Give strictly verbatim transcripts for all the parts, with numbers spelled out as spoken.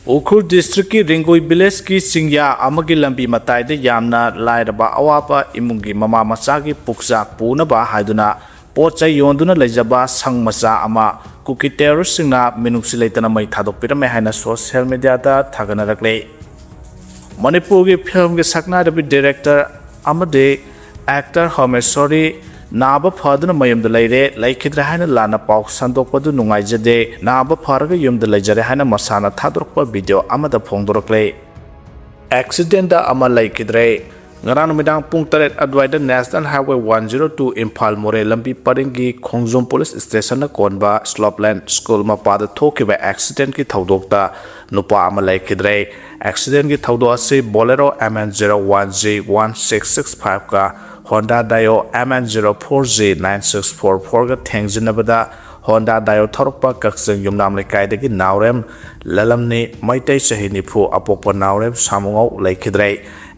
ꯎꯈ꯭ꯔꯨꯜ ꯗꯤꯁꯇ꯭ꯔꯤꯛꯀꯤ ꯔꯤꯡꯒꯨꯏ ꯚꯤꯂꯦꯖꯀꯤ ꯆꯤꯡꯌꯥ ꯑꯃꯒꯤ ꯂꯝꯕꯤ ꯃꯇꯥꯏꯗ ꯌꯥꯝꯅ ꯂꯥꯏꯔꯕ ꯑꯋꯥꯕ ꯏꯃꯨꯡꯒꯤ ꯃꯃꯥ ꯃꯆꯥꯒꯤ ꯄꯨꯛꯆꯥꯛ ꯄꯨꯅꯕ ꯍꯥꯏꯗꯨꯅ ꯄꯣꯠ ꯆꯩ ꯌꯣꯟꯗꯨꯅ ꯂꯩꯖꯕ ꯁꯪ ꯃꯆꯥ ꯑꯃ ꯀꯨꯀꯤ ꯇꯦꯔꯣꯔꯤꯁꯁꯤꯡꯅ ꯃꯤꯅꯨꯡꯁꯤ ꯂꯩꯇꯅ ꯃꯩ ꯊꯥꯗꯣꯛꯄꯤꯔꯝꯃꯦ ꯍꯥꯏꯅ ꯁꯣꯁꯤꯌꯦꯜ ꯃꯤꯗꯤꯌꯥꯗ ꯊꯥꯒꯠꯅꯔꯛꯂꯦ꯫ ꯃꯅꯤꯄꯨꯔꯒꯤ ꯐꯤꯂꯝꯒꯤ ꯁꯛꯅꯥꯏꯔꯕꯤ ꯗꯤꯔꯦꯛꯇꯔ ꯑꯃꯗꯤ ꯑꯦꯛꯇꯔ ꯍꯣꯃꯦꯁꯣꯔꯤ ꯅꯥꯕ ꯐꯗꯨꯅ ꯃꯌꯨꯝꯗ ꯂꯩꯔꯦ, ꯂꯩꯈꯤꯗ꯭ꯔꯦ ꯍꯥꯏꯅ ꯂꯥꯟꯅ ꯄꯥꯎ ꯁꯟꯗꯣꯛꯄꯗꯨ ꯅꯨꯡꯉꯥꯏꯖꯗꯦ, ꯅꯥꯕ ꯐꯔꯒ ꯌꯨꯝꯗ ꯂꯩꯖꯔꯦ ꯍꯥꯏꯅ ꯃꯁꯥꯅ ꯊꯥꯗꯣꯔꯛꯄ ꯚꯤꯗꯤꯑꯣ ꯑꯃꯗ ꯐꯣꯡꯗꯣꯔꯛꯂꯦ꯫ ꯑꯦꯛꯁꯤꯗꯦꯟꯗ ꯑꯃ ꯂꯩꯈꯤꯗ꯭ꯔꯦ꯫ ꯉꯔꯥꯡ ꯅꯨꯃꯤꯗꯥꯡ ꯄꯨꯡ ꯇꯔꯦꯠ ꯑꯗꯨꯋꯥꯏꯗ national highway one zero two Imphal ꯃꯣꯔꯦ ꯂꯝꯕꯤ ꯄꯔꯤꯡꯒꯤ ꯈꯣꯡꯖꯣꯝ ꯄꯨꯂꯤꯁ ꯁ꯭ꯇꯦꯁꯟꯅ ꯀꯣꯟꯕ ꯁ꯭ꯂꯣꯞꯂꯦꯟ ꯁ꯭ꯀꯨꯜ ꯃꯄꯥꯗ ꯊꯣꯛꯈꯤꯕ ꯑꯦꯛꯁꯤꯗꯦꯟꯒꯤ ꯊꯧꯗꯣꯛꯇ ꯅꯨꯄꯥ ꯑꯃ ꯂꯩꯈꯤꯗ꯭ꯔꯦ꯫ ꯑꯦꯛꯁꯤꯗꯦꯟꯒꯤ ꯊꯧꯗꯣꯛ ꯑꯁꯤ Bolero M N zero one G one six six five ꯀ Honda Dio M N zero four G nine six four four ꯒ ꯊꯦꯡꯖꯤꯟꯅꯕꯗ Honda Dio ꯊꯧꯔꯛꯄ ꯀꯛꯆꯤꯡ ꯌꯨꯝꯅꯥꯝ ꯂꯩꯀꯥꯏꯗꯒꯤ ꯅꯥꯎꯔꯦꯝ ꯂꯂꯝꯅꯤ, ꯃꯩꯇꯩ, ꯆꯍꯤ ꯅꯤꯐꯨ, ꯑꯄꯣꯛꯄ ꯅꯥꯎꯔꯦꯝ ꯁꯥꯃꯨꯉꯧ ꯂꯩꯈꯤꯗ꯭ꯔꯦ꯫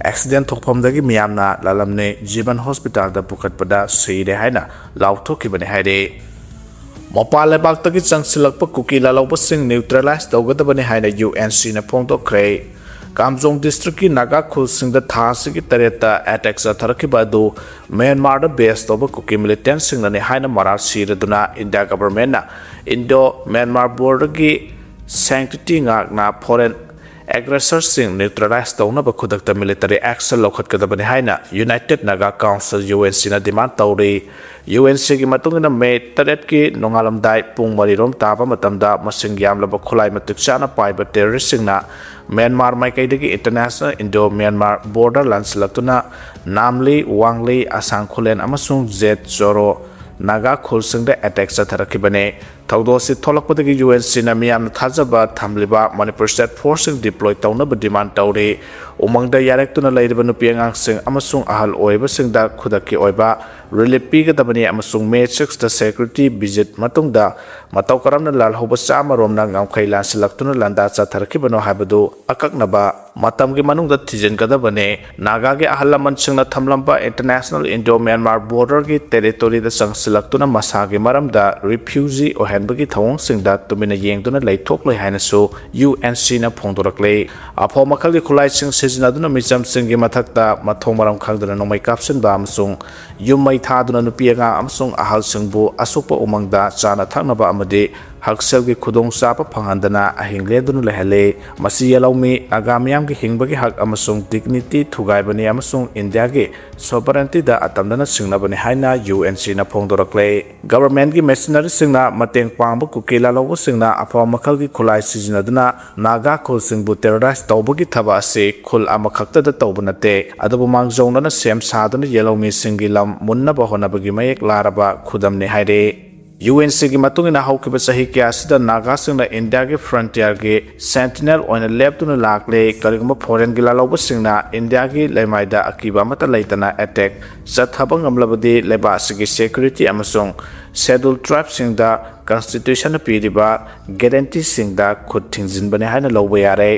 ꯑꯦꯛꯁꯤꯗꯦꯟ ꯊꯣꯛꯐꯝꯗꯒꯤ ꯃꯤꯌꯥꯝꯅ ꯂꯂꯝꯅꯤ ꯖꯤꯕꯟ ꯍꯣꯁꯄꯤꯇꯥꯜꯗ ꯄꯨꯈꯠꯄꯗ ꯁꯤꯔꯦ ꯍꯥꯏꯅ ꯂꯥꯎꯊꯣꯛꯈꯤꯕꯅꯤ ꯍꯥꯏꯔꯤ꯫ ꯃꯄꯥꯟ ꯂꯩꯕꯥꯛꯇꯒꯤ ꯆꯪꯁꯤꯜꯂꯛꯄ ꯀꯨꯀꯤ ꯂꯥꯜꯍꯧꯕꯁꯤꯡ ꯅ꯭ꯌꯨꯇ꯭ꯔꯦꯂꯥꯏꯁ ꯇꯧꯒꯗꯕꯅꯤ ꯍꯥꯏꯅ ꯌꯨ ꯑꯦꯟ ꯁꯤꯅ ꯐꯣꯡꯗꯣꯛꯈ꯭ꯔꯦ꯫ ꯀꯥꯝꯖꯣꯡ ꯗꯤꯁꯇ꯭ꯔꯤꯛꯀꯤ ꯅꯥꯒꯥ ꯈꯨꯜꯁꯤꯡꯗ ꯊꯥ ꯑꯁꯤꯒꯤ ꯇꯔꯦꯠꯇ ꯑꯦꯇꯦꯛ ꯆꯠꯊꯔꯛꯈꯤꯕ ꯑꯗꯨ ꯃ꯭ꯌꯥꯟꯃꯥꯔꯗ ꯕꯦꯁ ꯇꯧꯕ ꯀꯨꯀꯤ ꯃꯤꯂꯤꯇꯦꯟꯁꯤꯡꯅꯅꯤ ꯍꯥꯏꯅ ꯃꯔꯥꯜ ꯁꯤꯔꯗꯨꯅ ꯏꯟꯗꯤꯌꯥ ꯒꯚꯔꯟꯃꯦꯟꯠꯅ ꯏꯟꯗꯣ ꯃ꯭ꯌꯥꯟꯃꯥꯔ ꯕꯣꯔꯗꯔꯒꯤ ꯁꯦꯡꯇꯤꯇꯤ ꯉꯥꯛꯅ ꯐꯣꯔꯦꯟ ꯑꯦꯒ꯭ꯔꯦꯁꯔꯁꯤꯡ ꯅ꯭ꯌꯨꯇ꯭ꯔꯦꯂꯥꯏꯁ ꯇꯧꯅꯕ ꯈꯨꯗꯛꯇ ꯃꯤꯂꯤꯇꯔꯤ ꯑꯦꯛꯁꯟ ꯂꯧꯈꯠꯀꯗꯕꯅꯤ ꯍꯥꯏꯅ united Naga council, U N ꯁꯤꯅ ꯗꯤꯃꯥꯟ ꯇꯧꯔꯤ꯫ ꯌꯨ ꯑꯦꯟ ꯁꯤꯒꯤ ꯃꯇꯨꯡ ꯏꯟꯅ ꯃꯦ ꯇꯔꯦꯠꯀꯤ ꯅꯣꯡꯉꯥꯜꯂꯝꯗꯥꯏ ꯄꯨꯡ ꯃꯔꯤꯔꯣꯝ ꯇꯥꯕ ꯃꯇꯝꯗ ꯃꯁꯤꯡ ꯌꯥꯝꯂꯕ ꯈꯨꯠꯂꯥꯏ ꯃꯇꯤꯛ ꯆꯥꯅ ꯄꯥꯏꯕ ꯇꯦꯔꯣꯔꯤꯁ꯭ꯠꯁꯤꯡꯅ ꯃ꯭ꯌꯥꯟꯃꯥꯔ ꯃꯥꯏꯀꯩꯗꯒꯤ ꯏꯟꯇꯔꯅꯦꯁꯅꯦꯜ ꯏꯟꯗꯣ ꯃ꯭ꯌꯥꯟꯃꯥꯔ ꯕꯣꯔꯗꯔ ꯂꯥꯟꯁꯤꯜꯂꯛꯇꯨꯅ ꯅꯥꯝꯂꯤ, ꯋꯥꯡꯂꯤ, ꯑꯁꯥꯡ ꯈꯨꯂꯦꯟ ꯑꯃꯁꯨꯡ ꯖꯦꯠ ꯆꯣꯔꯣ ꯅꯥꯒꯥ ꯈꯨꯜꯁꯤꯡꯗ ꯑꯦꯇꯦꯛ ꯆꯠꯊꯔꯛꯈꯤꯕꯅꯤ꯫ ꯊꯧꯗꯣꯛ ꯑꯁꯤ ꯊꯣꯛꯂꯛꯄꯗꯒꯤ ꯌꯨ ꯑꯦꯟ ꯁꯤꯅ ꯃꯤꯌꯥꯝꯅ ꯊꯥꯖꯕ ꯊꯝꯂꯤꯕ ꯃꯅꯤꯄꯨꯔ ꯁ꯭ꯇꯦꯠ ꯐꯣꯔꯁꯁꯤꯡ ꯗꯤꯄ꯭ꯂꯣꯏ ꯇꯧꯅꯕ ꯗꯤꯃꯥꯟ ꯇꯧꯔꯤ꯫ ꯎꯃꯪꯗ ꯌꯥꯔꯦꯛꯇꯨꯅ ꯂꯩꯔꯤꯕ ꯅꯨꯄꯤ ꯑꯉꯥꯡꯁꯤꯡ ꯑꯃꯁꯨꯡ ꯑꯍꯜ ꯑꯣꯏꯔꯕꯁꯤꯡꯗ ꯈꯨꯗꯛꯀꯤ ꯑꯣꯏꯕ ꯔꯤꯂꯤꯐ ꯄꯤꯒꯗꯕꯅꯤ ꯑꯃꯁꯨꯡ ꯃꯦ ꯁꯤꯛꯁꯇ ꯁꯦꯀ꯭ꯌꯨꯔꯤꯇꯤ ꯚꯤꯖꯤꯠ ꯃꯇꯨꯡꯗ ꯃꯇꯧ ꯀꯔꯝꯅ ꯂꯥꯜꯍꯧꯕ ꯆꯥꯝꯃꯔꯣꯝꯅ ꯉꯝꯈꯩ ꯂꯥꯟꯁꯤꯜꯂꯛꯇꯨꯅ ꯂꯥꯟꯗꯥ ꯆꯠꯊꯔꯛꯈꯤꯕꯅꯣ ꯍꯥꯏꯕꯗꯨ ꯑꯀꯛꯅꯕ ꯃꯇꯝꯒꯤ ꯃꯅꯨꯡꯗ ꯊꯤꯖꯤꯟꯒꯗꯕꯅꯤ꯫ ꯅꯥꯒꯥꯒꯤ ꯑꯍꯜ ꯂꯃꯟꯁꯤꯡꯅ ꯊꯝꯂꯝꯕ ꯏꯟꯇꯔꯅꯦꯁꯅꯦꯜ ꯏꯟꯗꯣ ꯃ꯭ꯌꯥꯟꯃꯥꯔ ꯕꯣꯔꯗꯔꯒꯤ ꯇꯦꯔꯤꯇꯣꯔꯤꯗ ꯆꯪꯁꯤꯜꯂꯛꯇꯨꯅ ꯃꯁꯥꯒꯤ ꯃꯔꯝꯗ ꯔꯤꯐ꯭ꯌꯨꯖꯤ ꯑꯣꯏꯍꯟ ꯀꯟꯕꯒꯤ ꯊꯧꯑꯣꯡꯁꯤꯡꯗ ꯇꯨꯃꯤꯟꯅ ꯌꯦꯡꯗꯨꯅ ꯂꯩꯊꯣꯛꯂꯣꯏ ꯍꯥꯏꯅꯁꯨ ꯌꯨ ꯑꯦꯟ ꯁꯤꯅ ꯐꯣꯡꯗꯣꯔꯛꯂꯤ꯫ ꯑꯐꯥꯎ ꯃꯈꯜꯒꯤ ꯈꯨꯠꯂꯥꯏꯁꯤꯡ ꯁꯤꯖꯤꯟꯅꯗꯨꯅ ꯃꯤꯆꯝꯁꯤꯡꯒꯤ ꯃꯊꯛꯇ ꯃꯊꯣꯡ ꯃꯔꯝ ꯈꯪꯗꯅ ꯅꯣꯡꯃꯩ ꯀꯥꯞꯁꯤꯟꯕ ꯑꯃꯁꯨꯡ ꯌꯨꯝ ꯃꯩ ꯊꯥꯗꯨꯅ ꯅꯨꯄꯤ ꯑꯉꯥꯡ ꯑꯃꯁꯨꯡ ꯑꯍꯜꯁꯤꯡꯕꯨ ꯑꯁꯣꯛꯄ ꯎꯃꯪꯗ ꯆꯥꯅ ꯊꯛꯅꯕ ꯑꯃꯗꯤ ꯍꯛꯁꯦꯜꯒꯤ ꯈꯨꯗꯣꯡꯆꯥꯕ ꯐꯪꯍꯟꯗꯅ ꯑꯍꯤꯡ ꯂꯦꯟꯗꯨꯅ ꯂꯩꯍꯜꯂꯤ꯫ ꯃꯁꯤ ꯌꯦꯜꯍꯧꯃꯤ ꯅꯥꯒꯥ ꯃꯤꯌꯥꯝꯒꯤ ꯍꯤꯡꯕꯒꯤ ꯍꯛ ꯑꯃꯁꯨꯡ dignity ꯊꯨꯒꯥꯏꯕꯅꯤ ꯑꯃꯁꯨꯡ ꯏꯟꯗꯤꯌꯥꯒꯤ sovereigntyꯗ ꯑꯇꯝꯅꯅ ꯁꯤꯡꯅꯕꯅꯤ ꯍꯥꯏꯅ ꯌꯨ ꯑꯦꯟ ꯁꯤꯅ ꯐꯣꯡꯗꯣꯔꯛꯂꯦ꯫ Governmentꯀꯤ mercenaryꯁꯤꯡꯅ ꯃꯇꯦꯡ ꯄꯥꯡꯕ ꯀꯨꯀꯤ ꯂꯥꯜꯍꯧꯕꯁꯤꯡꯅ ꯑꯐꯕ ꯃꯈꯜꯒꯤ ꯈꯨꯠꯂꯥꯏ ꯁꯤꯖꯤꯟꯅꯗꯨꯅ ꯅꯥꯒꯥ ꯈꯨꯜꯁꯤꯡꯕꯨ terrorize ꯇꯧꯕꯒꯤ ꯊꯕꯛ ꯑꯁꯤ ꯈꯨꯜ ꯑꯃꯈꯛꯇꯗ ꯇꯧꯕ ꯅꯠꯇꯦ, ꯑꯗꯨꯕꯨ ꯃꯥꯡꯖꯧꯅꯅ ꯁꯦꯝ ꯁꯥꯗꯨꯅ ꯌꯦꯜꯍꯧꯃꯤꯁꯤꯡꯒꯤ ꯂꯝ ꯃꯨꯟꯅꯕ ꯍꯣꯠꯅꯕꯒꯤ ꯃꯌꯦꯛ ꯂꯥꯔꯕ ꯈꯨꯗꯝꯅꯤ ꯍꯥꯏꯔꯤ꯫ ꯌꯨ ꯑꯦꯟ ꯁꯤꯒꯤ ꯃꯇꯨꯡ ꯏꯟꯅ ꯍꯧꯈꯤꯕ ꯆꯍꯤ ꯀꯌꯥꯁꯤꯗ ꯅꯥꯒꯥꯁꯤꯡꯅ ꯏꯟꯗꯤꯌꯥꯒꯤ frontierꯒꯤ sentinel ꯑꯣꯏꯅ ꯂꯦꯞꯇꯨꯅ ꯂꯥꯛꯂꯦ꯫ ꯀꯔꯤꯒꯨꯝꯕ foreignꯒꯤ ꯂꯥꯜꯍꯧꯕꯁꯤꯡꯅ ꯏꯟꯗꯤꯌꯥꯒꯤ ꯂꯩꯃꯥꯏꯗ ꯑꯀꯤꯕ ꯑꯃꯠꯇ ꯂꯩꯇꯅ attack ꯆꯠꯊꯕ ꯉꯝꯂꯕꯗꯤ ꯂꯩꯕꯥꯛ ꯑꯁꯤꯒꯤ security ꯑꯃꯁꯨꯡ scheduled tribeꯁꯤꯡꯗ constitutionꯅ ꯄꯤꯔꯤꯕ guaranteeꯁꯤꯡꯗ ꯈꯨꯠ ꯊꯤꯡꯖꯤꯟꯕꯅꯤ ꯍꯥꯏꯅ ꯂꯧꯕ ꯌꯥꯔꯦ꯫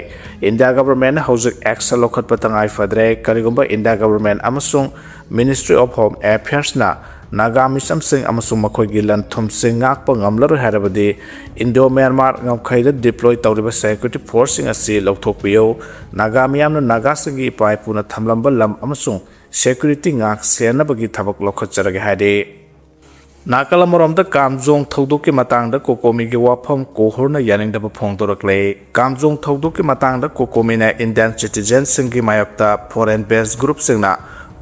ꯏꯟꯗꯤꯌꯥ governmentꯅ ꯍꯧꯖꯤꯛ action ꯂꯧꯈꯠꯄ ꯇꯉꯥꯏ ꯐꯗ꯭ꯔꯦ꯫ ꯀꯔꯤꯒꯨꯝꯕ ꯏꯟꯗꯤꯌꯥ government ꯑꯃꯁꯨꯡ Ministry of Home Affairsꯅ ꯅꯥꯒꯥ ꯃꯤꯆꯝꯁꯤꯡ ꯑꯃꯁꯨꯡ ꯃꯈꯣꯏꯒꯤ ꯂꯟ ꯊꯨꯝꯁꯤꯡ ꯉꯥꯛꯄ ꯉꯝꯂꯔꯣꯏ ꯍꯥꯏꯔꯕꯗꯤ Indo Myanmar ꯉꯝꯈꯩꯗ deploy ꯇꯧꯔꯤꯕ security forceꯁꯤꯡ ꯑꯁꯤ ꯂꯧꯊꯣꯛꯄꯤꯌꯨ꯫ ꯅꯥꯒꯥ ꯃꯤꯌꯥꯝꯅ ꯅꯥꯒꯥꯁꯤꯡꯒꯤ ꯏꯄꯥ ꯏꯄꯨꯅ ꯊꯝꯂꯝꯕ ꯂꯝ ꯑꯃꯁꯨꯡ security ꯉꯥꯛ ꯁꯦꯟꯅꯕꯒꯤ ꯊꯕꯛ ꯂꯧꯈꯠꯆꯔꯒꯦ ꯍꯥꯏꯔꯤ꯫ ꯅꯥꯀꯜ ꯑꯃꯔꯣꯝꯗ ꯀꯥꯝꯖꯣꯡ ꯊꯧꯗꯣꯛꯀꯤ ꯃꯇꯥꯡꯗ ꯀꯣꯀꯣꯃꯤꯒꯤ ꯋꯥꯐꯝ ꯀꯣꯍꯨꯔꯅ ꯌꯥꯅꯤꯡꯗꯕ ꯐꯣꯡꯗꯣꯔꯛꯂꯦ꯫ ꯀꯥꯝꯖꯣꯡ ꯊꯧꯗꯣꯛꯀꯤ ꯃꯇꯥꯡꯗ ꯀꯣꯀꯣꯃꯤꯅ Indian citizenꯁꯤꯡꯒꯤ ꯃꯥꯌꯣꯛꯇ foreign based groupꯁꯤꯡꯅ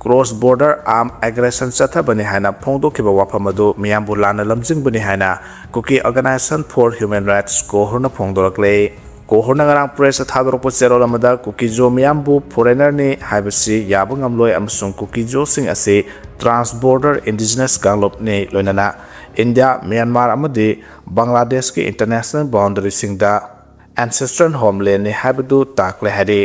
cross border arm aggression ꯆꯠꯊꯕꯅꯤ ꯍꯥꯏꯅ ꯐꯣꯡꯗꯣꯛꯈꯤꯕ ꯋꯥꯐꯝ ꯑꯗꯨ ꯃꯤꯌꯥꯝꯕꯨ ꯂꯥꯟꯅ ꯂꯝꯖꯤꯡꯕꯅꯤ ꯍꯥꯏꯅ Kuki Organization for Human Rights ꯀꯣꯍꯨꯔꯅ ꯐꯣꯡꯗꯣꯔꯛꯂꯦ꯫ ꯀꯣꯍꯨꯔꯅ ꯉꯔꯥꯡ pressꯇ ꯊꯥꯗꯣꯔꯛꯄ ꯆꯦꯔꯣꯜ ꯑꯃꯗ ꯀꯨꯀꯤꯖꯣ ꯃꯤꯌꯥꯝꯕꯨ foreignerꯅꯤ ꯍꯥꯏꯕꯁꯤ ꯌꯥꯕ ꯉꯝꯂꯣꯏ ꯑꯃꯁꯨꯡ ꯀꯨꯀꯤꯖꯣꯁꯤꯡ ꯑꯁꯤ trans border indigenous ꯀꯥꯡꯂꯨꯞꯅꯤ, ꯂꯣꯏꯅꯅ ꯏꯟꯗꯤꯌꯥ, ꯃ꯭ꯌꯥꯟꯃꯥꯔ ꯑꯃꯗꯤ ꯕꯪꯒ꯭ꯂꯥꯗꯦꯁꯀꯤ international boundaryꯁꯤꯡꯗ ancestral homelandꯅꯤ ꯍꯥꯏꯕꯗꯨ ꯇꯥꯛꯂꯦ ꯍꯥꯏꯔꯤ꯫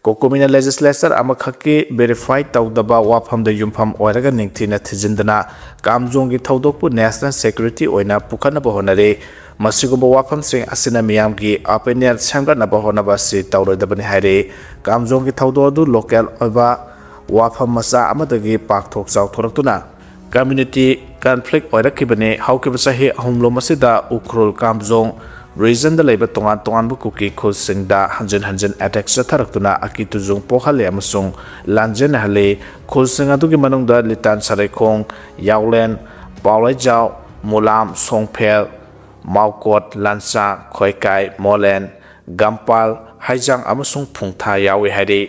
ꯀꯣꯀꯣꯃꯤꯅ legislature ꯑꯃꯈꯛꯀꯤ verify ꯇꯧꯗꯕ ꯋꯥꯐꯝꯗ ꯌꯨꯝꯐꯝ ꯑꯣꯏꯔꯒ ꯅꯤꯡꯊꯤꯅ ꯊꯤꯖꯤꯟꯗꯅ ꯀꯥꯝꯖꯣꯡꯒꯤ ꯊꯧꯗꯣꯛꯄꯨ national security ꯑꯣꯏꯅ ꯄꯨꯈꯠꯅꯕ ꯍꯣꯠꯅꯔꯤ꯫ ꯃꯁꯤꯒꯨꯝꯕ ꯋꯥꯐꯝꯁꯤꯡ ꯑꯁꯤꯅ ꯃꯤꯌꯥꯝꯒꯤ opinion ꯁꯦꯝꯒꯠꯅꯕ ꯍꯣꯠꯅꯕ ꯑꯁꯤ ꯇꯧꯔꯣꯏꯗꯕꯅꯤ ꯍꯥꯏꯔꯤ꯫ ꯀꯥꯝꯖꯣꯡꯒꯤ ꯊꯧꯗꯣꯛ ꯑꯗꯨ local ꯑꯣꯏꯕ ꯋꯥꯐꯝ ꯃꯆꯥ ꯑꯃꯗꯒꯤ ꯄꯥꯛꯊꯣꯛ ꯆꯥꯎꯊꯣꯔꯛꯇꯨꯅ community conflict ꯑꯣꯏꯔꯛꯈꯤꯕꯅꯤ꯫ ꯍꯧꯈꯤꯕ ꯆꯍꯤ ꯑꯍꯨꯝꯂꯣꯝ ꯑꯁꯤꯗ ꯎꯈ꯭ꯔꯨꯜ ꯀꯥꯝꯖꯣꯡ regionꯗ ꯂꯩꯕ ꯇꯣꯉꯥꯟ ꯇꯣꯉꯥꯟꯕ ꯀꯨꯀꯤ ꯈꯨꯜꯁꯤꯡꯗ ꯍꯟꯖꯤꯟ ꯍꯟꯖꯤꯟ attack ꯆꯠꯊꯔꯛꯇꯨꯅ ꯑꯀꯤ ꯇꯨꯖꯨꯡ ꯄꯣꯛꯍꯜꯂꯦ ꯑꯃꯁꯨꯡ ꯂꯥꯟꯖꯦꯟꯅꯍꯜꯂꯤ꯫ ꯈꯨꯜꯁꯤꯡ ꯑꯗꯨꯒꯤ ꯃꯅꯨꯡꯗ ꯂꯤꯇꯥꯟ ꯁꯔꯩꯈꯣꯡ, ꯌꯥꯎꯂꯦꯟ, ꯄꯥꯎꯂꯩꯖꯥꯎ, ꯃꯨꯂꯥꯝ, ꯁꯣꯡꯐꯦꯜ, ꯃꯥꯎꯀꯣꯠ, ꯂꯥꯟꯆꯥ, ꯈꯣꯏꯀꯥꯏ, ꯃꯣꯂꯦꯟ, ꯒꯝꯄꯥꯜ, ꯍꯩꯖꯥꯡ ꯑꯃꯁꯨꯡ ꯐꯨꯡꯊꯥ ꯌꯥꯎꯏ ꯍꯥꯏꯔꯤ꯫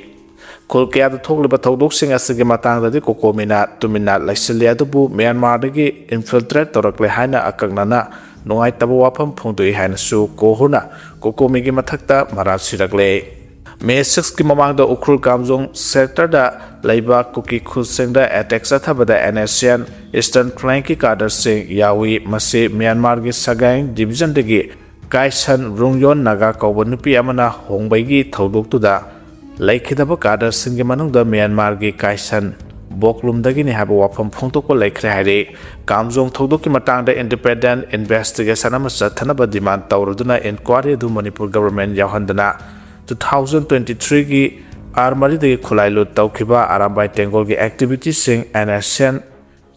ꯈꯨꯜ ꯀꯌꯥꯗ ꯊꯣꯛꯂꯤꯕ ꯊꯧꯗꯣꯛꯁꯤꯡ ꯑꯁꯤꯒꯤ ꯃꯇꯥꯡꯗꯗꯤ ꯀꯣꯀꯣꯃꯤꯅ ꯇꯨꯃꯤꯟꯅ ꯂꯩꯁꯤꯜꯂꯤ, ꯑꯗꯨꯕꯨ ꯃ꯭ꯌꯥꯟꯃꯥꯔꯗꯒꯤ infiltrate ꯇꯧꯔꯛꯂꯦ ꯍꯥꯏꯅ ꯑꯀꯛꯅꯅ ꯅꯨꯡꯉꯥꯏꯇꯕ ꯋꯥꯐꯝ ꯐꯣꯡꯗꯣꯛꯏ ꯍꯥꯏꯅꯁꯨ ꯀꯣꯍꯨꯔꯅ ꯀꯣꯀꯣꯃꯤꯒꯤ ꯃꯊꯛꯇ ꯃꯔꯥꯜ ꯁꯤꯔꯛꯂꯦ꯫ May sixꯀꯤ ꯃꯃꯥꯡꯗ ꯎꯈ꯭ꯔꯨꯜ ꯀꯥꯝꯖꯣꯡ sectorꯗ ꯂꯩꯕ ꯀꯨꯀꯤ ꯈꯨꯜꯁꯤꯡꯗ attack ꯆꯠꯊꯕꯗ NSCN Eastern Flankꯀꯤ cadreꯁꯤꯡ ꯌꯥꯎꯏ꯫ ꯃꯁꯤ ꯃ꯭ꯌꯥꯟꯃꯥꯔꯒꯤ ꯁꯒꯥꯏꯡ divisionꯗꯒꯤ ꯀꯥꯏꯁꯟ ꯔꯨꯡꯌꯣꯟ ꯅꯥꯒꯥ ꯀꯧꯕ ꯅꯨꯄꯤ ꯑꯃꯅ ꯍꯣꯡꯕꯩꯒꯤ ꯊꯧꯗꯣꯛꯇꯨꯗ ꯂꯩꯈꯤꯗꯕ cadreꯁꯤꯡꯒꯤ ꯃꯅꯨꯡꯗ ꯃ꯭ꯌꯥꯟꯃꯥꯔꯒꯤ ꯀꯥꯏꯁꯟ ꯕꯣꯛꯂꯨꯝꯗꯒꯤꯅꯤ ꯍꯥꯏꯕ ꯋꯥꯐꯝ ꯐꯣꯡꯗꯣꯛꯄ ꯂꯩꯈ꯭ꯔꯦ ꯍꯥꯏꯔꯤ꯫ ꯀꯥꯝꯖꯣꯡ ꯊꯧꯗꯣꯛꯀꯤ ꯃꯇꯥꯡꯗ independent investigation ꯑꯃ ꯆꯠꯊꯅꯕ demand ꯇꯧꯔꯗꯨꯅ inquiry ꯑꯗꯨ ꯃꯅꯤꯄꯨꯔ government ꯌꯥꯎꯍꯟꯗꯅ two thousand twenty threeꯒꯤ ꯑꯥꯔ ꯃꯔꯤꯗꯒꯤ ꯈꯨꯠꯂꯥꯏ ꯂꯨꯠ ꯇꯧꯈꯤꯕ ꯑꯔꯥꯝꯕꯥꯏ ꯇꯦꯡꯒꯣꯜꯒꯤ activityꯁꯤꯡ, NSCN